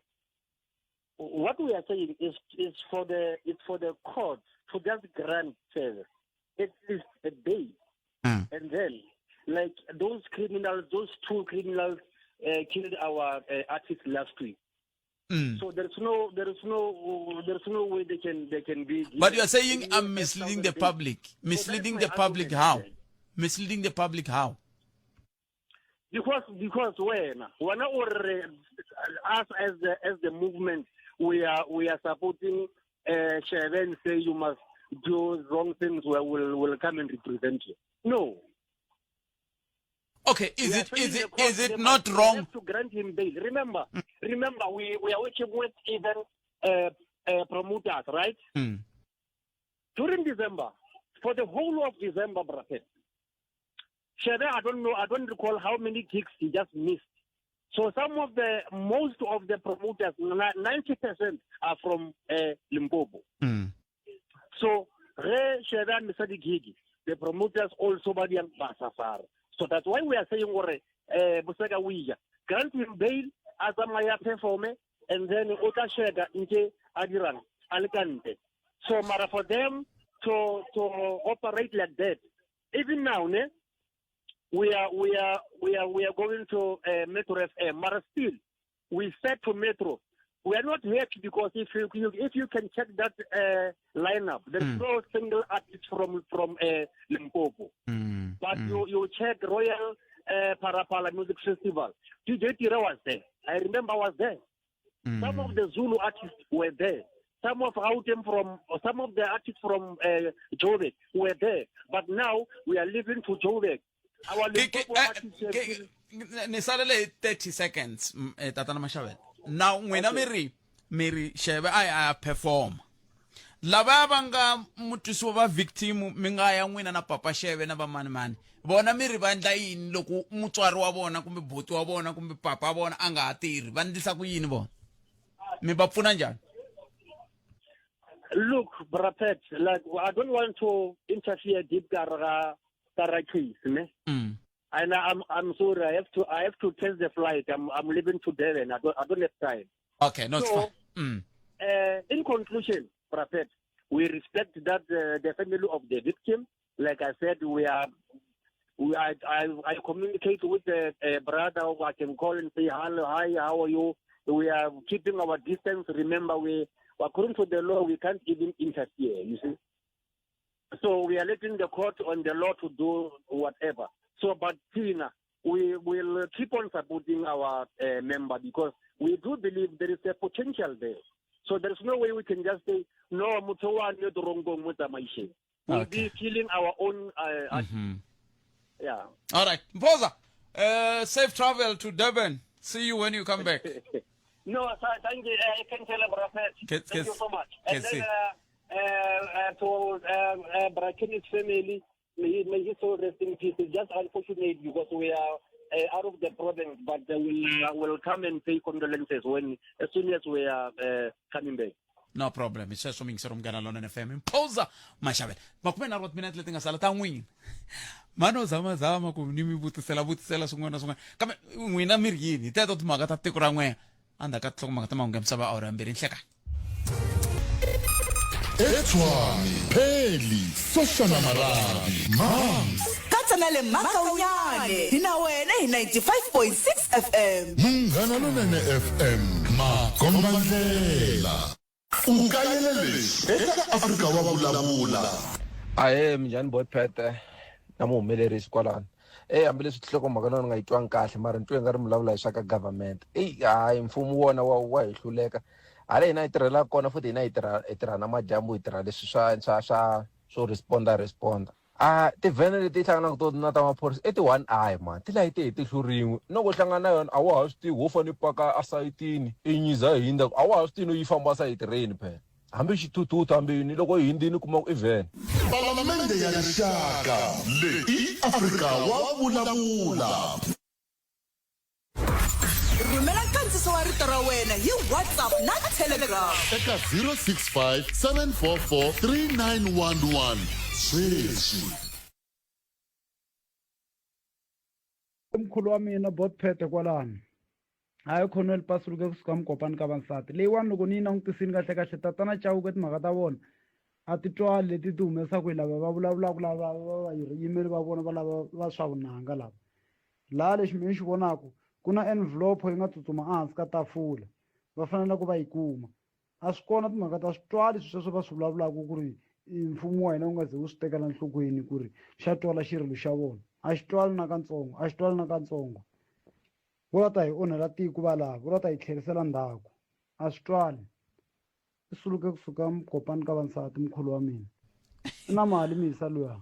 What we are saying is, is for the it's for the court to just grant uh, at least a day, mm. and then like those criminals, those two criminals uh, killed our uh, artist last week. Mm. So there's no, there is no, there's no way they can, they can be. But you are saying I'm misleading the public. Misleading the public how? Misleading the public how? Because, because when, when or us as the, as the movement, we are, we are supporting uh, Sheben say you must do wrong things where we'll, will come and represent you. No. Okay, is it is it is it not wrong to grant him bail? Remember, mm. remember, we we are working with even uh, uh, promoters, right? Mm. During December, for the whole of December, Brapet, Shebe, I don't know, I don't recall how many gigs he just missed. So some of the, most of the promoters, 90% are from uh, Limpopo. Mm. So, re Shebe a missa di-gig, the promoters also ba di ba safara. So that's why we are saying gore eh Boseka o iya. Grant him bail a tsamaya performe and then o tla sheka nke a dirang a le kante. So mara for them to to operate like that even now ne we are we are we are we are going to uh, Metro FM mara still we said to Metro we are not happy because if you, you if you can check that uh, lineup, there's mm. no single artist from from uh, Limpopo. Mm. But mm. you you check Royal uh, Parapala Music Festival. DJ Tira was there. I remember I was there. Mm. Some of the Zulu artists were there. Some of Gauteng from some of the artists from uh, Joburg were there. But now we are leaving to Joburg. Our Limpopo eh, artists ni salele hi 30 seconds eh, tatana Mashavela. Now n'wina mi ri mi ri Shebe a ya perform. Lavaya va nga mutwisiwa va victim mi nga ya n'wina na Papa Xeve na va mani mani, vona mi ri va ndla yini loko mutswari wa vona kumbe buti wa vona kumbe papa wa vona a nga ha tirhi, va ndlisa ku yini vona? Mi va pfuna njhani? Look, Brapet, like I don't want to interfere deep ka ra ka ra case, ne? And I'm sorry, I have to catch the flight. I'm leaving to Durban. I don't have time. Okay, no, it's fine. In conclusion, Prophet, we respect that the family of the victim. Like I said, I communicate with the brother who I can call and say, hello, hi, how are you? We are keeping our distance. Remember, according to the law, we can't even interfere, you see. So we are letting the court and the law to do whatever. But Tina, we will keep on supporting our member because we do believe there is a potential there. So there is no way we can just say, no, motho wa ne torongong mo tsamaiseng. We'll be killing our own. Yeah. All right. Mphoza, safe travel to Durban. See you when you come back. No, sir, thank you. I can tell Prophet. Thank you so much. And then, to Brakini's family, may he so rest in peace. It's just unfortunate because we are out of the province, but they will come and pay condolences as soon as we are coming back. No problem. Hi sweswo miyingiseri Munghana Lonene FM. Mphoza Mashavela. Makume nharhu wa timinete leti nga sala ta n'wina. Mano zama zama ku ni mi vutisela vutisela swin'wana na swin'wana. Kambe n'wina mi ri yini? Hi teto timhaka ta tiko ra n'wina. Endzhaku ka tinhlokomhaka ta mahungu ya misava awara ya mbirhi nhlekani. Etshwane, Pheli, Soshana Marabi, Mams. Katsa na le Makaunyane, hi na wena hi 95.6 FM. Munghana Lonene FM, makombandlela. U kayele leswi eka Afrika wa vulavula. Ahee, minjhani Botpete na muhumelerisi kwalano. Hambileswi tinhlokomhaka na ni nga yi twangi kahle mara ni twe nga ri mi vulavula hi swa ka government. Eyi hayi mfumo wona wa hi hluleka. Hala hina hi tirhelaka kona futhi hina hi tirha na madyambu hi tirha leswi swo responda responda. A tivhene leti hi hlanganaka to na ta maphorisa i ti one eye man, ti layite hi tihlo rin'we. Loko u hlangana na yona a wa ha swi tivi ho fane paka esayitini i nyiza yi hundza a wa ha swi tivi no yi famba sayiti rini phela. Hambi xithuthuthu hambi yini loko yi hundzini u kuma ku i vhene. Palamende ya Rixaka leyi i Afrika wa vulavula. Rhumela nkandziso wa rito ra wena hi WhatsApp na Telegram eka 065 744 3911 sweswi. Mkhulu wa mina Botpete kwalano. Hayi Colonel Pasuluke kusuka Mukopani ka vansati. Leyiwani loko ni yi langutisini kahle kahle tatana Chauke timhaka ta vona a ti twali leti ti humesaka hi lava va vulavulaka lava va va yimeli va vona va lava va swa vunanga lava. Laha lexi mina ni xi vonaka ku na envelope yi nga tsutsuma ehansi ka tafula va fanele ku va yi kuma. A swi kona timhaka ta swi twali swilo sweswo va swi vulavulaka ku ri mfumo wa hina wu nga ze wu swi tekela enhlokweni ku ri xa twala xirilo xa vona. A xi twali nakantsongo, a xi twali nakantsongo. Vo la ta hi onhela tiko valava, vo la ta hi tlherisela ndzhaku. A swi twali. I suluke kusuka Mukopani ka vansati mkhulu wa mina. I na mali misa luya.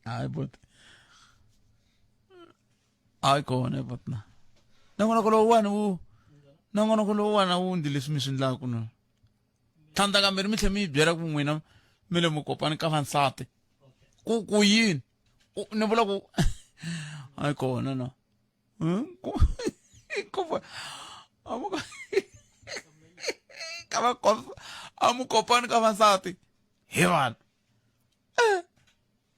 Hayi buti. Hayi kona buti na. Nongonoko lowuwani wu nongonoko lowuwani a wu ndzi leswi mi swi endlaka no. Tlhandla kambirhi mi tlhela mi yi byela ku n'wina mi le Mukopani ka vansati. Ku ku yini? Ku ni vula ku hayi kona no. Ku ku a mu ka va a Mukopani ka vansati. Hi vanhu.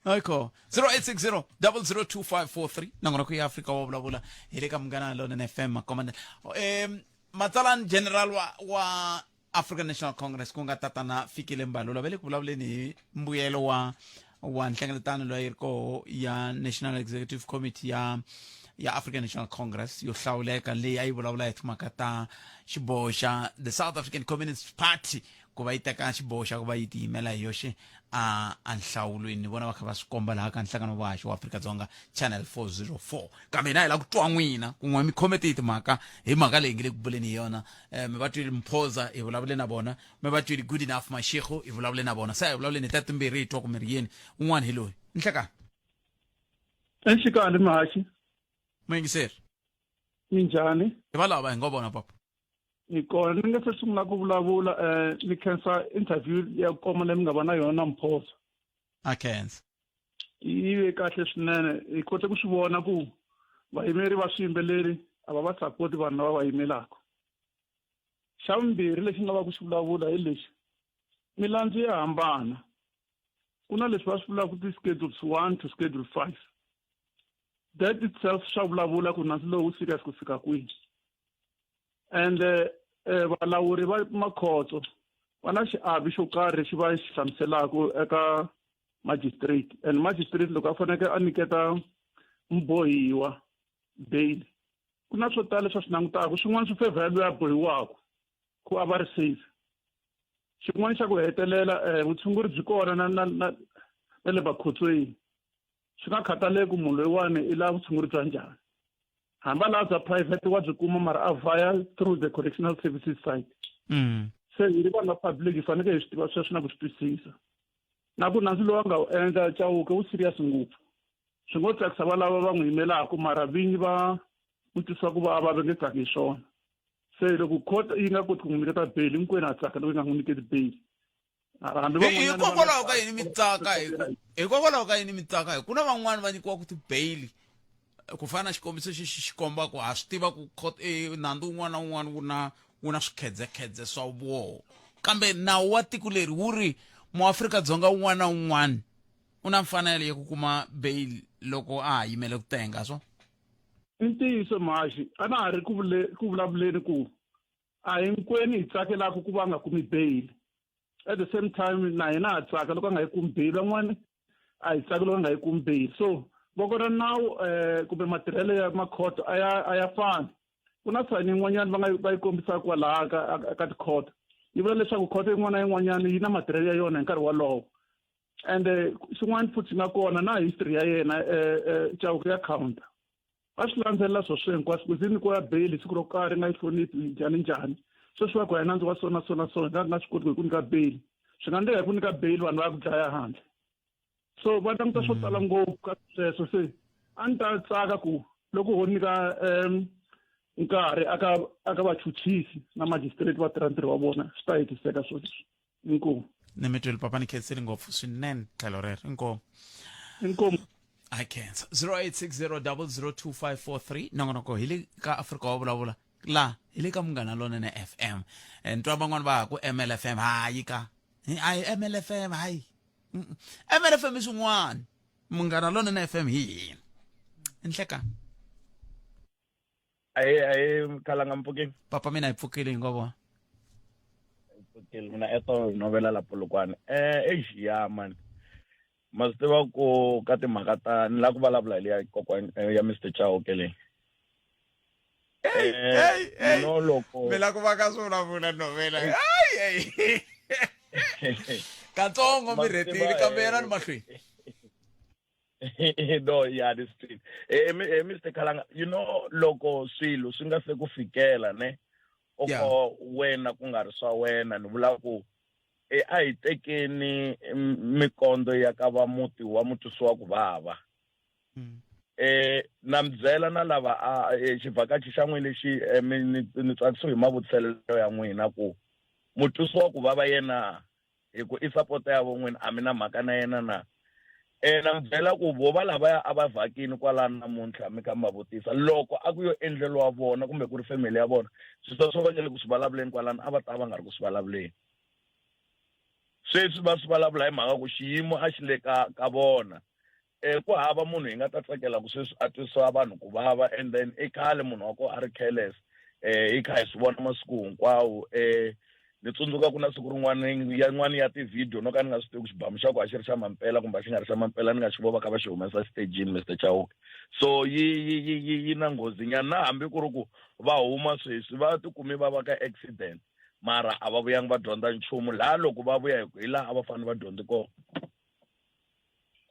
Hayi kho 0860 002543 nongonoko ya Afrika wa vulavula hi le ka Munghana Lonene FM makomandela. Matsalani General wa African National Congress ku nga tatana Fikile Mbalula va le ku vulavuleni hi mbuyelo wa nhlengeletano loyi yi ri koho ya National Executive Committee ya African National Congress yo hlawuleka leyi a yi vulavula hi timhaka ta xiboho xa the South African Communist Party ku va yi teka xiboho xa ku va yi tiyimela hi yoxe a nhlawulweni. Ni vona va kha va swi komba laha ka nhlangano wa haxo wa Afrika-Dzonga Channel 404. Kambe hina hi lava ku twa n'wina kun'we mi khome tihi timhaka hi mhaka leyi nge le ku buleni hi yona. Mi va twile Mphoza hi vulavule na vona, mi va twile Good Enough Mashego hi vulavule na vona. Se a hi vulavuleni hi ta timbirhi hi twa ku mi ri yini. Un'wana hi loyi. Nhlekani. Enhlekani Mahaxi. Muyingiseri. Minjhani? Hi valava hi ngo vona papa. Hi kona ni nga se sungula ku vulavula eh ni khensa interview ya koma leyi mi nga va na yona na Mphosa. A khensa. Yi ve kahle swinene hi kote ku swi vona ku vayimeri va swiyimbeleri a va va support vanhu lava va yimelaka. Xa vumbirhi lexi ni lavaka ku xi vulavula hi lexi milandzu ya hambana ku na leswi va swi vulaka ti-schedules 1 to schedule 5 that itself swa vulavula ku nandzu lowu serious ku fika kwihi and eh, valawuri va makhotso va na xiavi xo karhi lexi va xi hlamuselaka eka magistrate and magistrate loko a fanekele a nyiketa mubohiwa bail ku na swo tala leswi a swi langutaka swin'wana swi fevhela loyi a bohiwaka ku a va ri safe xin'wana xa ku hetelela um vutshunguri byi kona na na na na le makhotsweni swi nga khataleki munhu loyiwani i lava vutshunguri bya njhani hambi a lava bya private wa byi kuma mara a via through the correctional services side mm. se hi ri vanhu va public hi fanekele hi swi tiva sweswo na ku swi twisisa na ku nandzu lowu a nga wu endla chauke wu serious ngopfu swi ngo tsakisa valava va n'wi yimelaka mara vinyi va n'wi twisa ku vava va nge tsaki hi swona se loko court yi nga koti ku n'wi nyiketa bail hinkwenu ha tsaka loko yi nga n'wi nyiketi bail Hikokwalaho ka yini mi tsaka hikokwalaho ka yini mi tsaka hi ku na van'wani va nyikiwaka ti-bail ku fana na xikombiso xexi xi komba ku ha swi tiva ku court eh, nandzu wun'wana na wun'wana wu na wu na swikhedzekhedze swa woho kambe nawu wa tiko leri wu ri muAfrika-Dzonga wun'wana na wun'wana u na mfanelo ya ku kuma bail loko a ha yimele ku tenga swo i ntiyiso mhaxi a na ha ri ku vulavuleni ku a hinkwenu hi tsakelaka ku va nga kumi bail at the same time na hina ha tsaka loko a nga yi kumi bail van'wana a hi tsaki loko a nga yi kumi bail so voko ra nawu um kumbe matirhelo ya makhoto a ya a ya fani ku na sayini yin'wanyana va nga va yi kombisaka kwalaha ka ka tikhoto yi vula leswaku khoto yin'wana na yin'wanyana yi na matirhelo ya yona hi nkarhi wolowo ende xin'wana futhi xi nga kona na history ya yena um chauke ya counter va swi landzelela swo swe hinkwaswo ku ze nyikiwa ya bail siku ro karhi nga yi hloniphi njhani njhani sweswi va ku hi nandzu wa so na so na so hi nga nga swi koti ku hi ku nyika bail swi nga endleka hi ku nyika bail vanhu va ya ku dlaya handle so va languta swo tala ngopfu ka sweswo se a ni ta tsaka ku loko ho nyika um nkarhi aka aka vachuchisi na magistrate va tirha ntirho wa vona swi ta hetiseka swo leswi inkomu ni mi twile papa ni khensile ngopfu swinene tlhelo rero inkomu inkomu I can't. 0860002543 nongonoko hi le ka Afrika wa vulavula la hi le ka Munghana Lonene FM. Eh, Ni twa van'wana va ha ku MLFM hayi ka. Hayi MLFM hayi. MLFM i swin'wana. Munghana Lonene FM hi hina. Nhleka. Ahe ahe khalanga mpfukeni. Papa mina hi pfukile hi ngo vona. Pfukile mina eto novela la Polokwane. Eh eish ya man. Ma swi tiva ku ka timhaka ta ni lava ku vulavula hi leya kokwani eh, ya Mr Chauke leyi. Hey, eh, hey, hey. No loko mi lava ku va ka swi vulavula novela. Ay, ay. Katsongo mi rhetile kambe yena ni mahlweni. no ya ni swi tivi eh, eh, Mr Khalanga you know loko swilo swi nga se ku fikela ne oko wena ku nga ri swa wena ni vula ku e a hi tekeni mikondo ya ka va muti wa mutwisi wa ku vava mm. eh na mi byela na lava a e, xivhakachi xa n'wina lexi e, mi ni tsakisiwe hi mavutiselelo ya n'wina ku mutwisi wa ku vava yena hi ku i support ya vo n'wina a mi na mhaka na yena na e na mi byela ku vo va lavaya a va vhakini kwalano namuntlha mi kha mi va vutisa loko a ku yo endleriwa vona kumbe ku ri family ya vona swilo sweswo va nge le ku swi vulavuleni kwalano a va ta va nga ri ku swi vulavuleni sweswi va swi vulavula hi mhaka ku xiyimo a xi le ka ka vona um ku hava munhu hi nga ta tsakela ku sweswi a twisa vanhu ku vava and then i khale munhu wa kona a ri careless um hi kha hi swi vona masiku hinkwawo um ni tsundzuka ku na siku rin'wana yan'wana ya tivhidiyo no ka ni nga swi tivi ku xibamu xa ku a xi ri xa mampela kumbe a xi nga ri xa mampela ni nga xi vova kha va xi humesa xitejini Mister Chauke so yi yi yi yi yi na nghozi nyana na hambi ku ri ku va huma sweswi va tikumi va va ka accident mara a va vuyangi va dyondza nchumu laha loko va vuya hi laha a va fanele va dyondze kona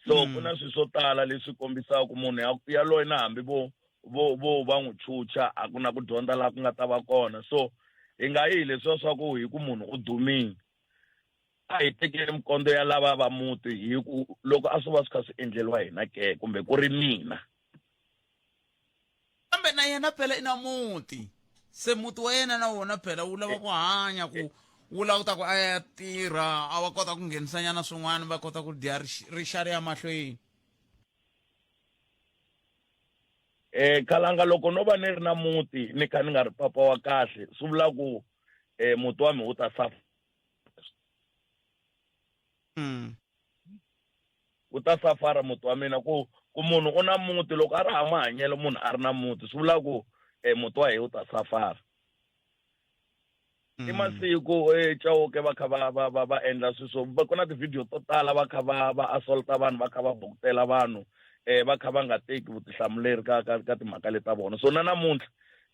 so ku na swilo swo tala leswi kombisaka ku munhu ya yaloye na hambi vo vo vo va n'wi chucha a ku na ku dyondza laha ku nga ta va kona so hi nga yi hi leswiya swa ku hi ku munhu u dumile a hi tekeli mikondzo ya lava va muti hi ku loko a swo va swi kha swi endleriwa hina ke kumbe ku ri mina kambe na yena phela i na muti se muti wa yena na wona phela wu lava ku hanya ku wu lava ku ta ku a ya tirha a va kota ku nghenisanyana swin'wana va kota ku dya rixari ya mahlweni eh khalanga loko no va ni ri na muti ni kha ni nga ri papa wa kahle swi vula ku eh muti wa mina wu ta safa mm. wu ta safara muti wa mina ku ku munhu u na muti loko a ri hava mahanyelo munhu a ri na muti swi vula ku eh muti wa yena wu ta safara i masiku eh Chauke va kha va va va va endla swilo swo va ku na ti-video to tala va kha va va assaulta vanhu va kha va bukutela vanhu eh va kha va nga teki vutihlamuleri ka ka ka timhaka leti ta vona so na namuntlha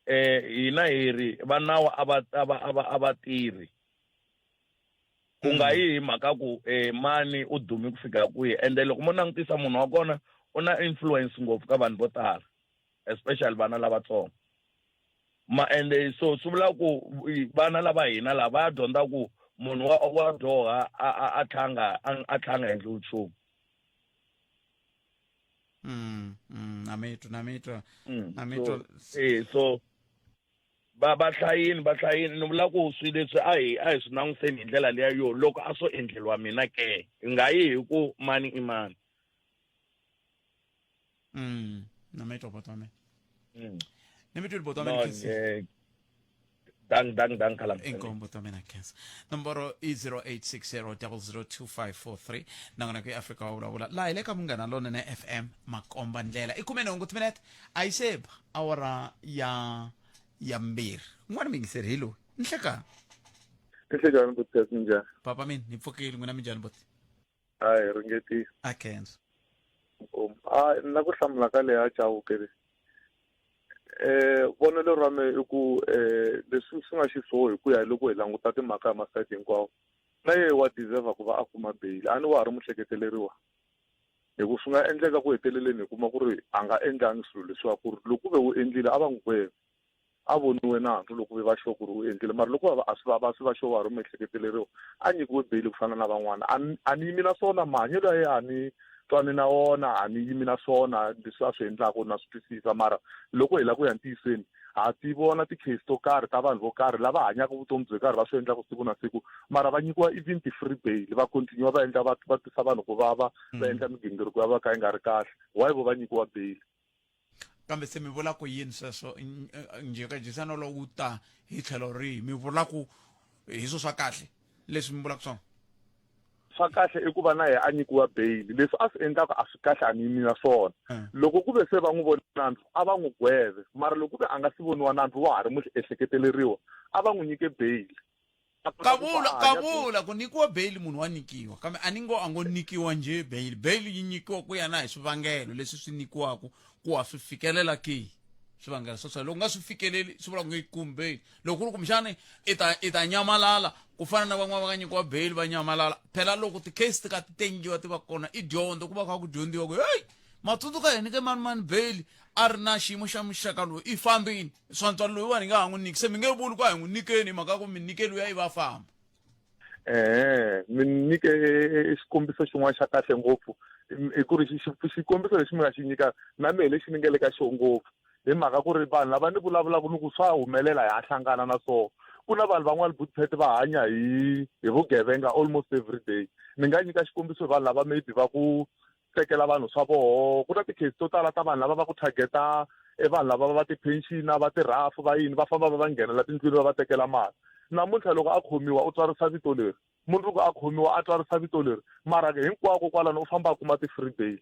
eh hina hi ri va nawu a va a va a va a va tirhi ku nga yi hi mhaka ku eh mani u dumi ku fika kwihi ende loko mo langutisa munhu wa kona u na influence ngopfu ka vanhu vo tala especially vana lavatsongo ma ende so swi vula ku vana lava hina lava va ya dyondza ku munhu wa wa dyoha a a a tlhanga a tlhanga endli nchumu mm, mm, na mi twa na mi twa mm, na mi twa eh so va va hlayini va hlayini ni vula ku swilo leswi a hi a hi swi langutiseni hi ndlela liya yo loko a swo endleriwa mina ke hi nga yi hi ku mani i mani mm na mi twa bota wa mina mm. ni mi twile bota wa mina no, eh, dang dang dang khala inkomu bota wa mina khensa nomboro i 0860002543 nangona ku i-afrika wa vulavula laha hi le ka munghana lonene fm makomba ndlela i khume nhungu timinete a yi se ba awara ya ya mbirhi un'wana miyingiseri hi loyi nhlekani Nhlekani buti minjhani? Papa mina ni pfukile n'wina minjhani buti? A hi ringetile. A khensa. A na ku hlamula ka leya Chauke le. Eh vonelo ra me i ku eh leswi swi nga xiswona hi ku ya hi loko hi languta timhaka hi masayiti hinkwawo na yehe wa deserve ku va a kuma bail a ni wa ha ri muhleketeleriwa hi ku swi nga endleka ku heteleleni hi kuma ku ri a nga endlangi swilo leswiwa ku ri loko ku ve u endlile a va n'wi gweva a voniwe nandzu loko ve va sure ku ri u endlile mara loko va a swi va va swi va sure wa ha ri muehleketeleriwa a nyikiwe beyili ku fana na van'wana a ni a ni yimi na swona mahanyelo ya yena a ni twani na wona a ni yimi na swona leswi a swi endlaka na swi twisisa mara loko hi lava ku ya ntiyisweni ha ti vona ti-case to karhi ta vanhu vo karhi lava hanyaka vutomi byo karhi va swi endlaka siku na siku mara va nyikiwa even ti-free bail va continue va endla va va twisa vanhu ku vava va endla migingiriko ya va ka yi nga ri kahle why vo va nyikiwa bail kambe se mi vula ku yini sweswo njhekanjhisano lowu ta hi tlhelo rihi mi vula ku hi swo swa kahle leswi mi vulaka swona swa kahle i ku va na yena a nyikiwa beyili leswi a swi endlaka a swi kahle a ni yimi na swona hmm. loko ku ve se va n'wi vone nandzu a va n'wi gweve mara loko ku ve a nga si voniwa nandzu wa ha ri muehleketeleriwa a va n'wi nyike beyili kavula kavula ku nyikiwa beyili munhu wa nyikiwa kambe a ni ngo a ngo nyikiwa njhe beyili beyili yi nyikiwa ku ya na hi swivangelo leswi swi nyikiwaka ku wa swi fikelela ke swivangelo swo swa loko nga swi fikeleli swi vula ku nge yi kumi beyili loko ku ri kumbexani i ta i ta nyamalala ku fana na van'wana va nga nyikiwa beyili va nyamalala phela loko ti-case ti ka ti tengiwa ti va kona i dyondzo ku va kha ku dyondziwa ku heyi matsundzuka hi nyike mani mani beyili a ri na xiyimo xa muxaka lowu i fambini swantswa loyiwani hi nga ha n'wi nyiki se mi nge vuli ku a hi n'wi nyikeni hi mhaka ku mi nyike luya i va famba ehe mi nyike xikombiso xin'wana xa kahle ngopfu i ku ri xikombiso lexi mi nga xi nyika na mehe lexi ni nga le ka xona ngopfu hi mhaka ku ri vanhu lava ni vulavulaka ni ku swa humelela hi ha hlangana na swona ku na vanhu van'wana butpet va hanya hi hi vugevenga almost every day ni nga nyika xikombiso hi vanhu lava maybe va ku tekela vanhu swa voho ku na ti-case to tala ta vanhu lava va ku targeta e vanhu lava va ti-pension va tirhafu va yini va famba va va nghenela tindlwini va va tekela mali namuntlha loko a khomiwa u tswarisa vito leri mundzuku a khomiwa a tswarisa vito leri mara hinkwako kwalano u famba a kuma ti-free bail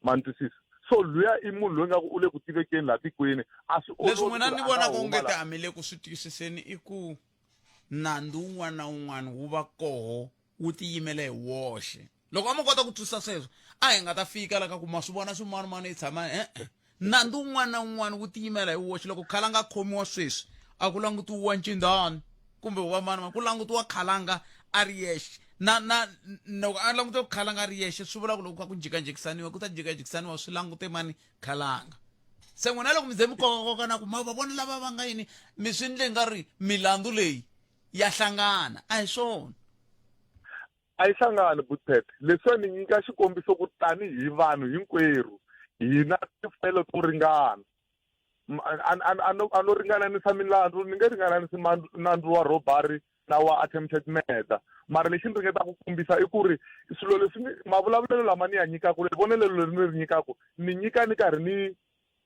ma ni twisisa so luya i munhu loyi nga ku u le ku tivekeni laha tikweni a swi leswi n'wina ni vonaka onge ti a mi le ku swi twisiseni i ku nandzu wun'wana na wun'wana wu va koho wu tiyimela hi woxe loko a mo kota ku twisisa sweswo a hi nga ta fika la ka ku ma swi vona swin'wana i tshama e-e nandzu wun'wana na wun'wana wu tiyimela hi woxe loko khalanga a khomiwa sweswi a ku langutiwa ncindani kumbe wa mani ku langutiwa khalanga a ri yexe na na loko a langute khalanga a ri yexe swi vula ku loko ka ku jikajikisaniwa ku ta jikajikisaniwa swi langute mani khalanga se n'wina loko mi ze mi kokakoka na ku ma va vona lava va nga yini mi swi ndle nga ri milandzu leyi ya hlangana a hi swona A yi hlangani Butpet. Leswiwa ni nyika xikombiso ku tani hi vanhu hinkwerhu hi na timfanelo to ringana. A no a no ringananisa milandzu, ni nge ringananisi nandzu wa robbery na wa attempted murder. Mara lexi ni ringetaka ku kombisa i ku ri swilo leswi ni mavulavulelo lama ni ya nyikaka, vonelo leri ni ri nyikaka, ni nyika ni karhi ni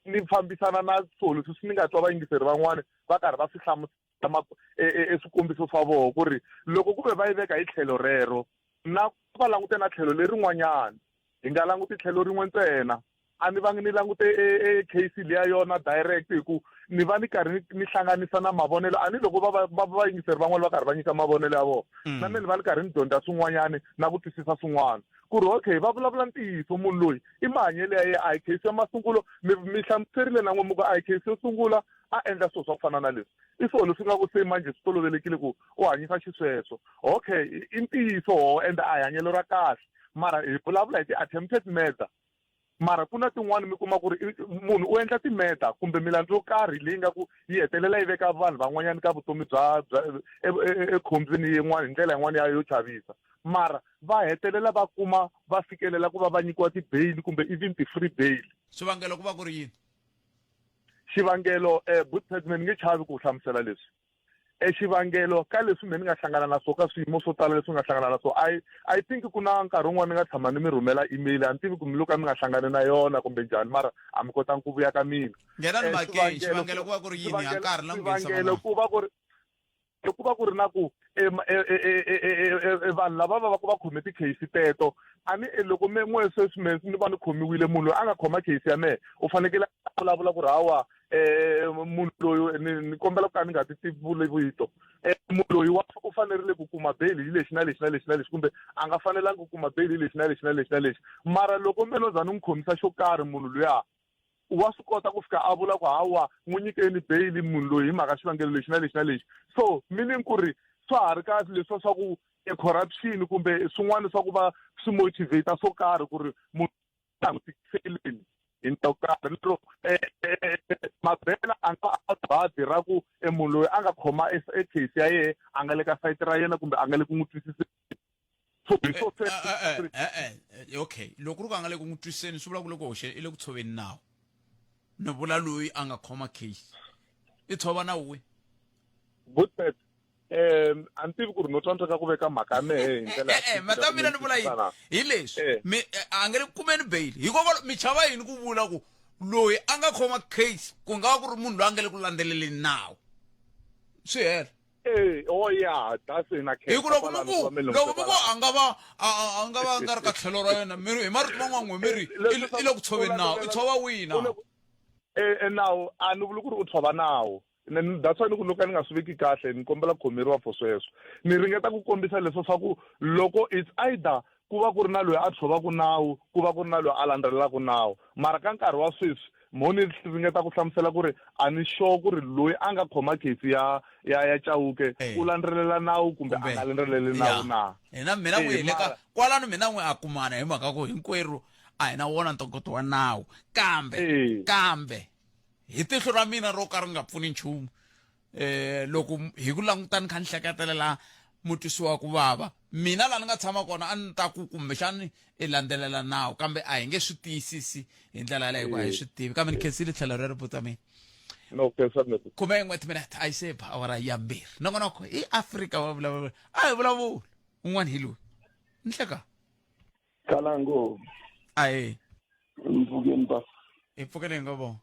ni fambisana na swilo leswi swi ni nga twa vayingiseri van'wani va karhi va swi hlamusela e swikombiso swa vona ku ri loko ku ve va yi veka hi tlhelo rero na va langute na tlhelo lerin'wanyana, hi nga languti tlhelo rin'we ntsena. A ni vangi ni langute e case liya yona direct hi ku ni va ni karhi ni hlanganisa na mavonelo. A ni loko va va vayingiseri van'wana va karhi va nyika mavonelo ya vona, na mina ni va ni karhi ni dyondza swin'wanyani na ku twisisa swin'wana ku ri okay, va vulavula ntiyiso, munhu loyi i mahanyelo ya yena, a hi case ya masungulo. Mi hlamuserile na n'we mi ku a hi case yo sungula a endla swilo swa ku fana na leswi, i swilo leswi nga ku se manjhe swi tolovelekile ku u hanyisa xisweswo. Okay, i ntiyiso ho ende a hi hanyelo ra kahle, mara hi vulavula hi ti-attempted murder. Mara ku na tin'wani mi kuma ku ri munhu u endla ti-murder kumbe milandzu yo karhi leyi nga ku yi hetelela yi veka vanhu van'wanyana ka vutomi bya bya ekhombyeni yin'wana hi ndlela yin'wana ya yo chavisa, mara va hetelela va kuma va fikelela ku va va nyikiwa ti-bail kumbe even ti-free bail. Xivangelo ku va ku ri yini? Xivangelo, Boet, ni nge chavi ku hlamusela leswi. E xivangelo ka leswi me ni nga hlangana na swona ka swiyimo swo tala leswi nga hlangana na swona, I think ku na nkarhi wun'wana ni nga tshama ni mi rhumela email, a ni tivi ku mi lo ka mi nga hlangani na yona kumbe njhani, mara a mi kotangi ku vuya ka mina. Nghenani mhakeni, xivangelo ku va ku ri yini? Ha nkarhi na ku nghenisa Xivangelo ku va ku ri ku va ku ri na ku vanhu lava va va ku va khome ti-case teto, a ni loko me n'we sweswi me ni va ni khomiwile, munhu loyi a nga khoma case ya mehe u fanekele a vulavula ku ri hawa, munhu loyi ni kombela ku ka ni nga ti tivuli vito, munhu loyi wa u fanerile ku kuma bail hi lexi na lexi na lexi na lexi, kumbe a nga fanelangi ku kuma bail hi lexi na lexi na lexi na lexi. Mara loko me no za ni n'wi khomisa xo karhi, munhu luya wa swi kota ku fika a vula ku hawa, n'wi nyikeni bail munhu loyi hi mhaka xivangelo lexi na lexi na lexi. So meaning ku ri swa ha ri kahle leswiya swa ku e corruption kumbe swin'wana swa ku va swi motivate swo karhi ku ri munhu a n'wi tikiseleni hi ndlela yo karhi, lero Mabena a nga a badi ra ku e munhu loyi a nga khoma e case ya yehe a nga le ka sayiti ra yena kumbe a nga le ku n'wi twisiseni. So hi swo Okay, loko ri ku a nga le ku n'wi twisiseni, swi vula ku le ku hoxeni, i le ku tshoveni nawu. Ni vula loyi a nga khoma case i tshova nawu wihi? Boetpet, a ni tivi ku ri no tsandzeka ku veka mhaka ya mehe hi ndlela ya E-e, mata mina ni vula yini hi leswi mi a nge le ku kumeni bail, hikokwalaho mi chava yini ku vula ku loyi a nga khoma case ku nga va ku ri munhu loyi a nga le ku landzeleleni nawu, swi hela? Eh, oh yeah, that's in a case. Hi ku loko mi ku loko mi ku a nga va a nga va nga ri ka tlhelo ra yena, mi ri hi marito man'wana n'we mi ri i le ku tshoveni nawu, i tshova wihi nawu? Eh, nawu a ni vuli ku ri u tshova nawu. That's why ni ku loko ni nga swi veki kahle, ni kombela ku khomeriwa for sweswo. Ni ringeta ku kombisa leswo swa ku loko it's either ku va ku ri na loyi a tshovaka nawu, ku va ku ri na loyi a landzelelaka nawu. Mara ka nkarhi wa sweswi mo ni ringeta ku hlamusela ku ri a ni sure ku ri loyi a nga khoma case ya ya ya Chauke u landzelela nawu kumbe a nga landzeleli nawu na. Hina mina n'wi hi le ka kwalano, mina n'wi a kumana hi mhaka ku hinkwerhu a hi na wona ntokoto wa nawu, kambe hi tihlo ra mina ro ka ri nga pfuni nchumu, loko hi ku languta ni kha ni hleketelela mutwisiwa ku vava, mina laha ni nga tshama kona a ni ta ku kumbexani i landzelela nawu, kambe a hi nge swi tiyisisi hi ndlela yaleyo hikuva a hi swi tivi. Kambe ni khensile tlhelo rero, buta mina. No, khensa mina. 11 timinete a yi se ba awara ya 2. Nongonoko i Afrika wa vulavula, a hi vulavula un'wana hi loyi nhleka. Kalango. Ahe. Mpfukeni ba. Hi pfukeni hi nga vona.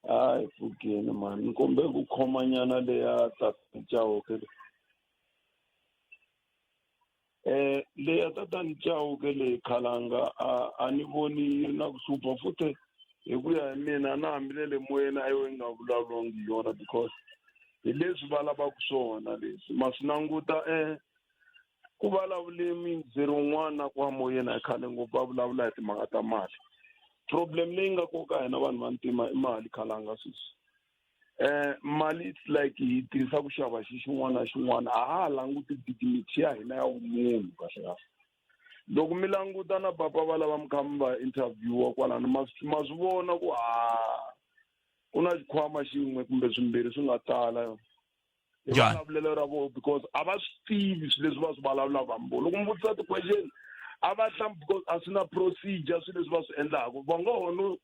Hayi pfukeni mani, ni kombe ku khomanyana leya tata Chauke. Leya tatani Chauke leyi khalanga a ni voni yi ri na ku hlupha futhi, hi ku ya hi mina na hambi le le moyeni a yo yi nga vulavuriwangi yona, because hi leswi va lavaka swona leswi ma swi languta. Ku vulavule muyingiseri un'wana na kwa moyeni a khale ngopfu, va vulavula hi timhaka ta mali. Problem leyi nga koka hina vanhu va ntima i mali, khalanga sweswi. Mali it's like hi tirhisa ku xava xi xin'wana na xin'wana, a ha ha languti dignity ya hina ya vumunhu kahle kahle. Loko mi languta na papa va lava mi kha mi va interviewa kwalano, ma swi vona ku a ku na xikhwama xin'we kumbe swimbirhi swi nga tala hi vulavulelo ra vona, because a va swi tivi swilo leswi va swi vulavulaka. Hambi loko mi vutisa ti-question a va hlambi, because a swi na procedure swilo leswi va swi endlaka. Va nga ho no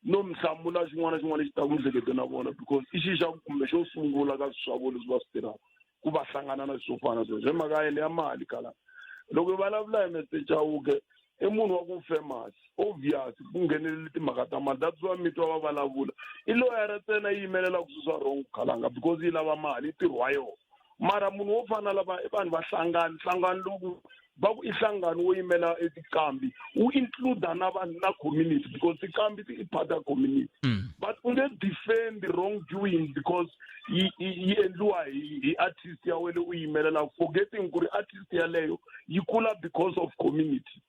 No mi hlamula xin'wana na xin'wana lexi taka miehleketweni ya vona because i xi xa kumbe xo sungula ka swilo swa vona leswi va swi tirhaka ku va hlangana na swilo swo fana na sweswo hi mhaka yena ya mali khala loko hi vulavula hi Mister Chauke i munhu wa ku famous obvious ku nghenelele timhaka ta mali that's why mi twa va vulavula i loyara ntsena yi yimelelaka swilo swa wrong khalanga because yi lava mali i ntirho wa yona mara munhu wo fana lava i vanhu va hlangano nhlangano lowu va ku i nhlangano wo yimela etikambi wu include na vanhu na community because tikambi ti i part ya community mm. but u nge defend wrong doing because yi yi endliwa hi hi artist ya wena u yimelela forgetting ku ri artist yaleyo yi kula because of community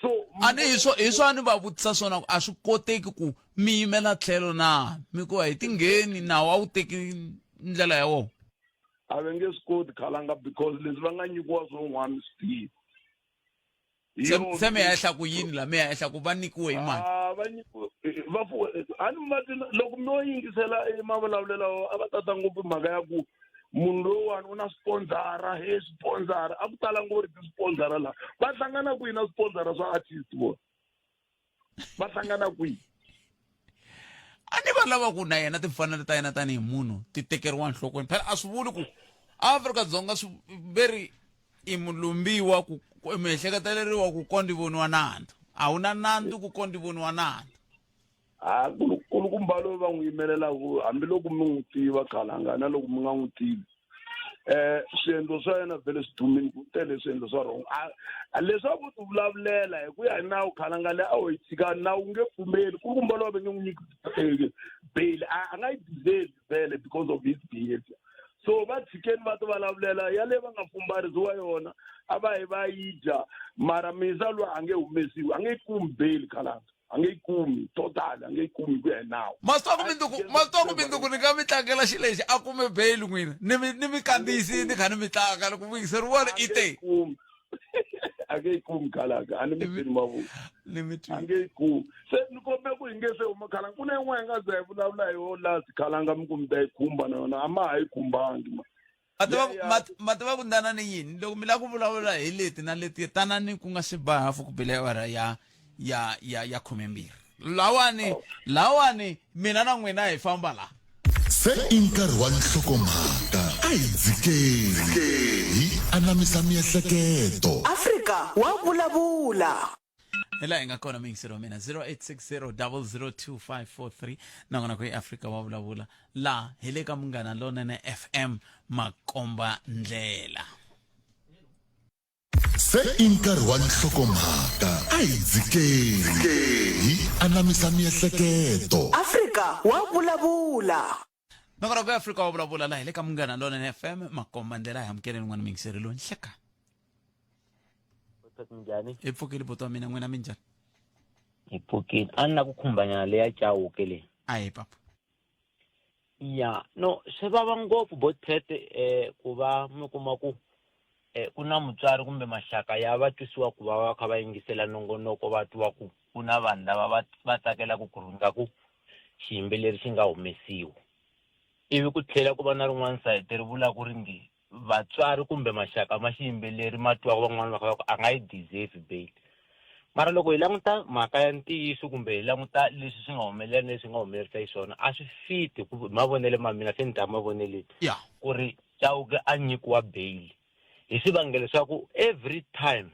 so a ni hi swo hi swo a ni va vutisa swona ku a swi koteki ku mi yimela tlhelo na mi ku hi tingheni nawu a wu teki ndlela ya wona a va nge swi koti khalanga because leswi va nga nyikiwa swon'wana swi tivi se mi ya ehla ku yini la mi ya ehla ku va nyikiwe hi mani ah, va nyikiwe va a ni va loko mi yo yingisela mavulavulelo a va tata ngopfu mhaka ya ku munhu loyiwani u na swipondzara he swipondzara a ku tala ngopfu ri tiswipondzara laha va hlangana kwihi na swipondzara swa artist vona va hlangana kwihi a ni va lava ku na yena timfanelo ta yena tanihi munhu ti tekeriwa nhlokweni phela a swi vuli ku Afrika-Dzonga swi veri i mulumbiwa ku miehleketeleriwa ku kondi voniwa nandzu a wu na nandzu ku kondi voniwa nandzu ha kulukumba loyi va n'wi yimelelaka hambiloko mi n'wi tiva khalanga na loko mi nga n'wi tivi eh swiendlo swa yena vhele swi dumile ku tele swiendlo swa wrong a leswi a vo ti vulavulela hi ku ya hi nawu khalanga leyi a wo yi tshika nawu nge pfumeli kulukumba loyi va nge n'wi nyiki eh, bail a nga yi deserve vhele because of his behavior so va tshikeni va ti vulavulela yaleyo va nga fumbarisiwa yona a va yi va yi dya mara misa loyi a nge humesiwi a nge yi kumi bail khalanga a nge yi kumi total a nge yi kumi ku ya hi nawu masitwa ku minduku masitwa ku minduku ni nga mi tlangela xi lexi a kume bail n'wina ni mi ni mi kandziyisini ni kha ni mi tlanga loko muyingiseri wona i te a nge yi kumi khalanga a ni mi tini mavoko ni mi a nge yi kumi se ni kombe ku hi nge se huma khalanga ku na yin'wana hi nga za hi vulavula hi yo last khalanga mi ku mi ta yi khumba na yona a ma ha yi khumbangi ma ma tiva ku ndana ni yini loko mi lava ku vulavula hi leti na leti tanani ku nga si ba hafu ku bile awara ya ya ya ya khumembirhi lawani lawani mina na n'wina hi famba la se i nkarhi wa nhlokomhaka a hi dzikeni hi anamisa miehleketo Afrika wa vulavula. hi laha hi nga kona muyingiseri wa mina 0860 002543 nakona ku eafrika wa vulavula laha hi le ka munghana lonene fm makomba ndlela se i nkarhi wa nhlokomhaka a hi dzikeni hi anamisa miehleketo Afrika wa vulavula. Nakona ku Afrika wa vulavula laha hi le ka Munghana Lonene FM makomba ndlela hi amukeleni n'wana muyingiseri loyi nhlekani. Minjhani? Hi pfukile buti wa mina n'wina minjhani? Hi pfukile. A ni la ku khumbanyana leya Chauke leyi. A hi papa. Ya, no swi vava ngopfu Botpet eh ku va mi kuma ku eh ku na mutswari kumbe maxaka ya va twisiwa ku va va kha va yingisela nongonoko va twa ku ku na vanhu lava va va tsakelaka ku rhunga ku xiyimbeleri xi nga humesiwa ivi ku tlhela ku va na rin'wana sayiti ri vulaka ri nge vatswari kumbe maxaka ma xiyimbeleri ma twa van'wana va kha va ku a nga yi deserve bail mara loko hi languta mhaka ya ntiyiso kumbe hi languta leswi swi nga humelela na leswi nga humelerisa xiswona a swi fiti ku hi mavonelo ma mina se ni ta mavoneleni ku ri Chauke a nyikiwa bail hi xivangelo xa ku every time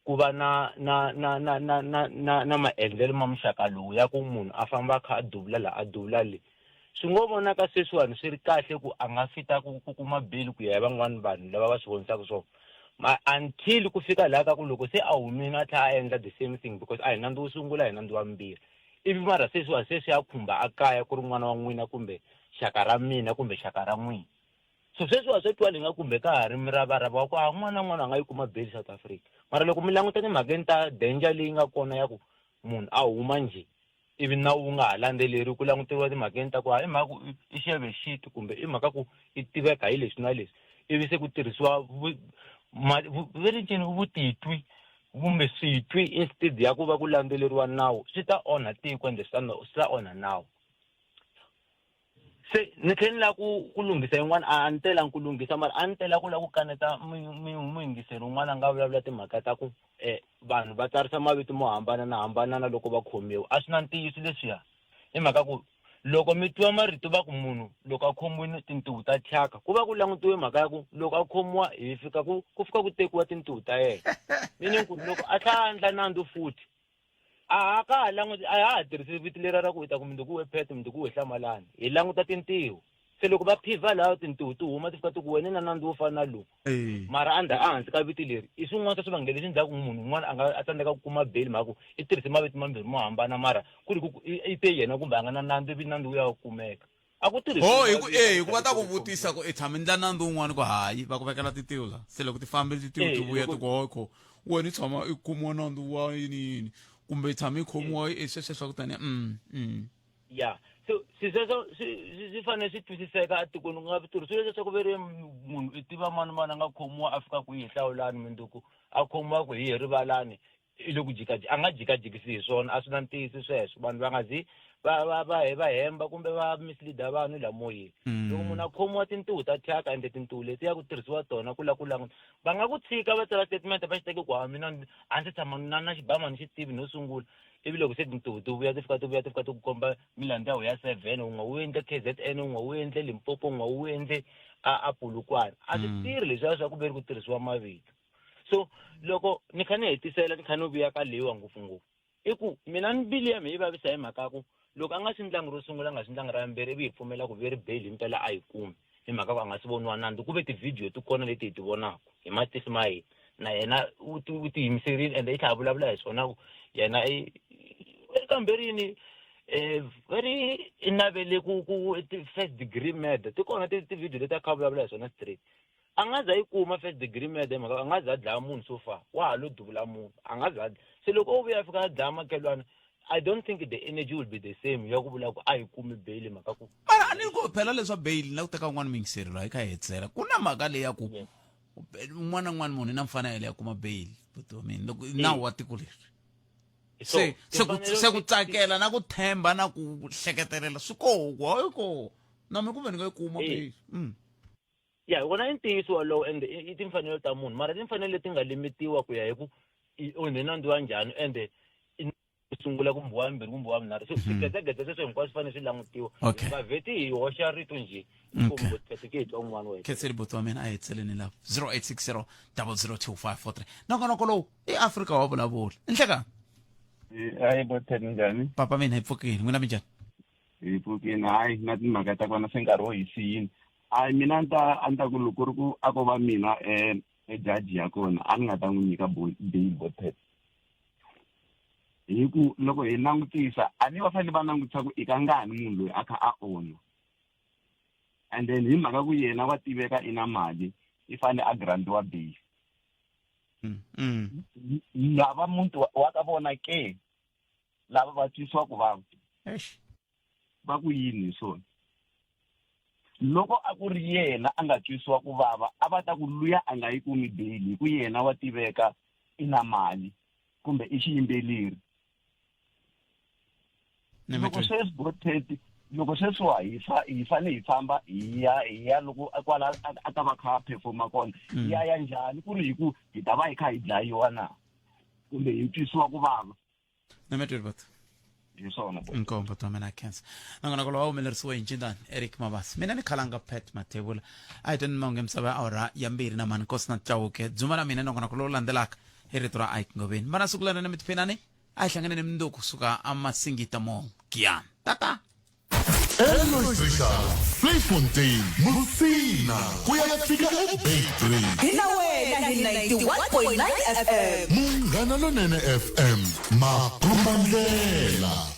ku va na na na na na na na na maendlelo ma muxaka lowu ya ku munhu a famba a kha a duvula la a duvula le swi ngo vonaka sweswiwani swi ri kahle ku a nga fita ku ku kuma bail ku ya hi van'wani vanhu lava va swi vonisaka swona ma until ku fika laha ka ku loko se a humile a tlhela a endla the same thing because a hi nandzu wo sungula hi nandzu wa vumbirhi ivi mara sweswiwani se swi ya khumba a kaya ku ri n'wana wa n'wina kumbe xaka ra mina kumbe xaka ra n'wina so sweswi wa swi twa ni nga kumbe ka ha ri muravarava wa ku a n'wana na n'wana a nga yi kuma bail South Africa mara loko mi languta timhakeni ta danger leyi nga kona ya ku munhu a huma njhe ivi nawu wu nga ha landzeleriwi ku languteriwa timhakeni ta ku i mhaka ku i xeve xiti kumbe i mhaka ku i tiveka hi leswi na leswi ivi se ku tirhisiwa ve ri ncini vutitwi kumbe switwi instead ya ku va ku landzeleriwa nawu swi ta onha tiko ende swi ta swi ta onha nawu. Se ni tlhela ni lava ku ku lunghisa yin'wana a ni telangi ku lunghisa mara a ni tela ku lava ku kaneta muyingiseri un'wana a nga vulavula timhaka ta ku um vanhu va tsarisa mavito mo hambana na hambana na loko va khomiwa a swi na ntiyiso leswiya hi mhaka ku loko mi twa marito va ku munhu loko a khomiwile tintiho ta thyaka ku va ku langutiwe mhaka ya ku loko a khomiwa hi fika ku ku fika ku tekiwa tintiho ta yena meaning ku loko a tlhela a endla nandzu futhi a ha ka ha languti a ha ha tirhisi vito leriya ra ku hi ta ku mundzuku we phet mundzuku we hlamalani hi languta tintiho se loko va phivha laha tintiho ti huma ti fika ti ku wena na nandzu wo fana na lowu mara a ndha ehansi ka vito leri i swin'wana swa swivangelo leswi endlaku munhu un'wana a nga a tsandzeka ku kuma bail mhaka ku i tirhise mavito mambirhi mo hambana mara ku ri ku i te yena kumbe a nga na nandzu ivi nandzu wu ya kumeka a ku tirhisiwi ho hi ku mavito e hikuva ta ku vutisa ku i tshame ndla nandzu wun'wana ku hayi va ku vekela titiwo la se loko ti fambile titiwo ti vuya ti ku hokho wena i tshama i kumiwa nandzu wa yini yini kumbe i tshame i khomiwa i sweswe swa ku tani ya so swi sweswo swi swi fanele swi twisiseka etikweni ku nga vi tirhisiwi leswi swa ku ve ri munhu i tiva mani mani a nga khomiwa a fika kwihi hlawulani mundzuku a khomiwa ku hi rivalani i le ku jikaji a nga jikajikisi hi swona a swi na ntiyiso sweswo vanhu va nga zi va va va va hemba kumbe va mislead vanhu la moyeni loko munhu a khomiwa tintiho ta thyaka ende tintiho letiya ku tirhisiwa tona ku la ku languta va nga ku tshika va tsala statement va xi teke ku ha mina a ndzi tshama na na xibamu a ni xi tivi no sungula ivi loko se tintiho ti vuya ti fika ti vuya ti fika ti ku komba milandzu ya ya 7 un'we wu endle KZN un'we wu endle Limpopo un'we wu endle a a Polokwane a swi tirhi leswiya swa ku ve ri ku tirhisiwa mavito so loko ni kha ni hetisela ni kha ni vuya ka leyiwa ngopfungopfu i ku mina ni mbilu ya mina yi vavisa hi mhaka ya ku loko a nga swi ndlangi ro sungula a nga swi ndlangi ra vumbirhi ivi hi pfumela ku ve ri bail himpela a yi kumi hi mhaka ku a nga si voniwa nandzu ku ve tivhidiyo ti kona leti hi ti vonaka hi matihlo ma hina na yena u ti u tiyimiserile ende i tlhela a vulavula hi swona ku yena i i kamberini um va ri i navele ku ku first degree murder ti kona ti-video leti a kha a vulavula hi swona straight a nga za yi kuma first degree murder hi mhaka a nga za dlaya munhu so far wa ha lo duvula munhu a nga za se loko o vuya a fika a dlaya makhelwani i don't think the energy will be the same ya ku vula ku a yi kumi bail mhaka ku mara a ni ku phela leswa bail na ku teka un'wana muyingiseri loyi kha hi hetsela ku na mhaka leyi ya ku un'wana na un'wana munhu i na mfanelo ya kuma bail vutomini loko nawu wa tiko leri se se ku se ku tsakela na ku themba na ku hleketelela swi koho ku hayi koho na mi kumbe ni nga yi kuma bail ya wona i ntiyiso wolowo ende i timfanelo ta munhu mara timfanelo leti nga limitiwa ku ya hi ku i onhe nandzu wa njhani ende i sungula kumbe wa vumbirhi kumbe wa vunharhu so swigedzegedze sweswo hinkwaswo swi fanele swi langutiwa Okay. nga vheti hi hoxa rito njhe Okay. ke hi twa un'wana wa khenseli buti wa mina a hi tseleni lapho 0860 002543 nongonoko lowu i afrika wa vulavula nhlekani hayi botheni njhani papa mina hi pfukile n'wina minjhani hi pfukile hayi na timhaka ta kona se nkarhi wo hi siyini hayi mina a ni ta a ni ta ku loko ku ri ku a ko va mina um jaji ya kona a ni nga ta n'wi nyika bail bothet hi ku loko hi langutisa a ni va fanele va langutisa ku i ka ngani munhu loyi a kha a onha and then hi mhaka ku yena wa tiveka i na mali i fanele a grantiwa bail lava muti wa ka vona ke lava va twisiwa ku vava va ku yini hi swona loko a ku ri yena a nga twisiwa ku vava a va ta ku luya a nga yi kumi bail hi ku yena wa tiveka i na mali kumbe i xiyimbeleri loko sweswi botet loko sweswiwa hi fa hi fanele hi famba hi ya hi ya loko kwala a ta va kha a performa kona hi ya ya njhani ku ri hi ku hi ta va hi kha hi dlayiwa na kumbe hi twisiwa ku vava Nametweli batho hi swona nkombo to mina khensa nongonoko lowu a humelerisiwe hi ncindani eric mabasa mina ni khalanga pat mathebula a hi tweni mahungu ya misava ya awara ya mbirhi na mani nkosi na chauke dzuma la mina nongonoko lowu landzelaka hi rito ra ike ngoveni mana siku lero na mitiphinani a hi hlanganeni mundzuku kusuka amasingita mo giyani tata Elostrika, Vleifontein, Musina, ku ya fika eBeitbridge. Hi na wena hi 91.9 FM. Munghana Lonene FM, makombandlela.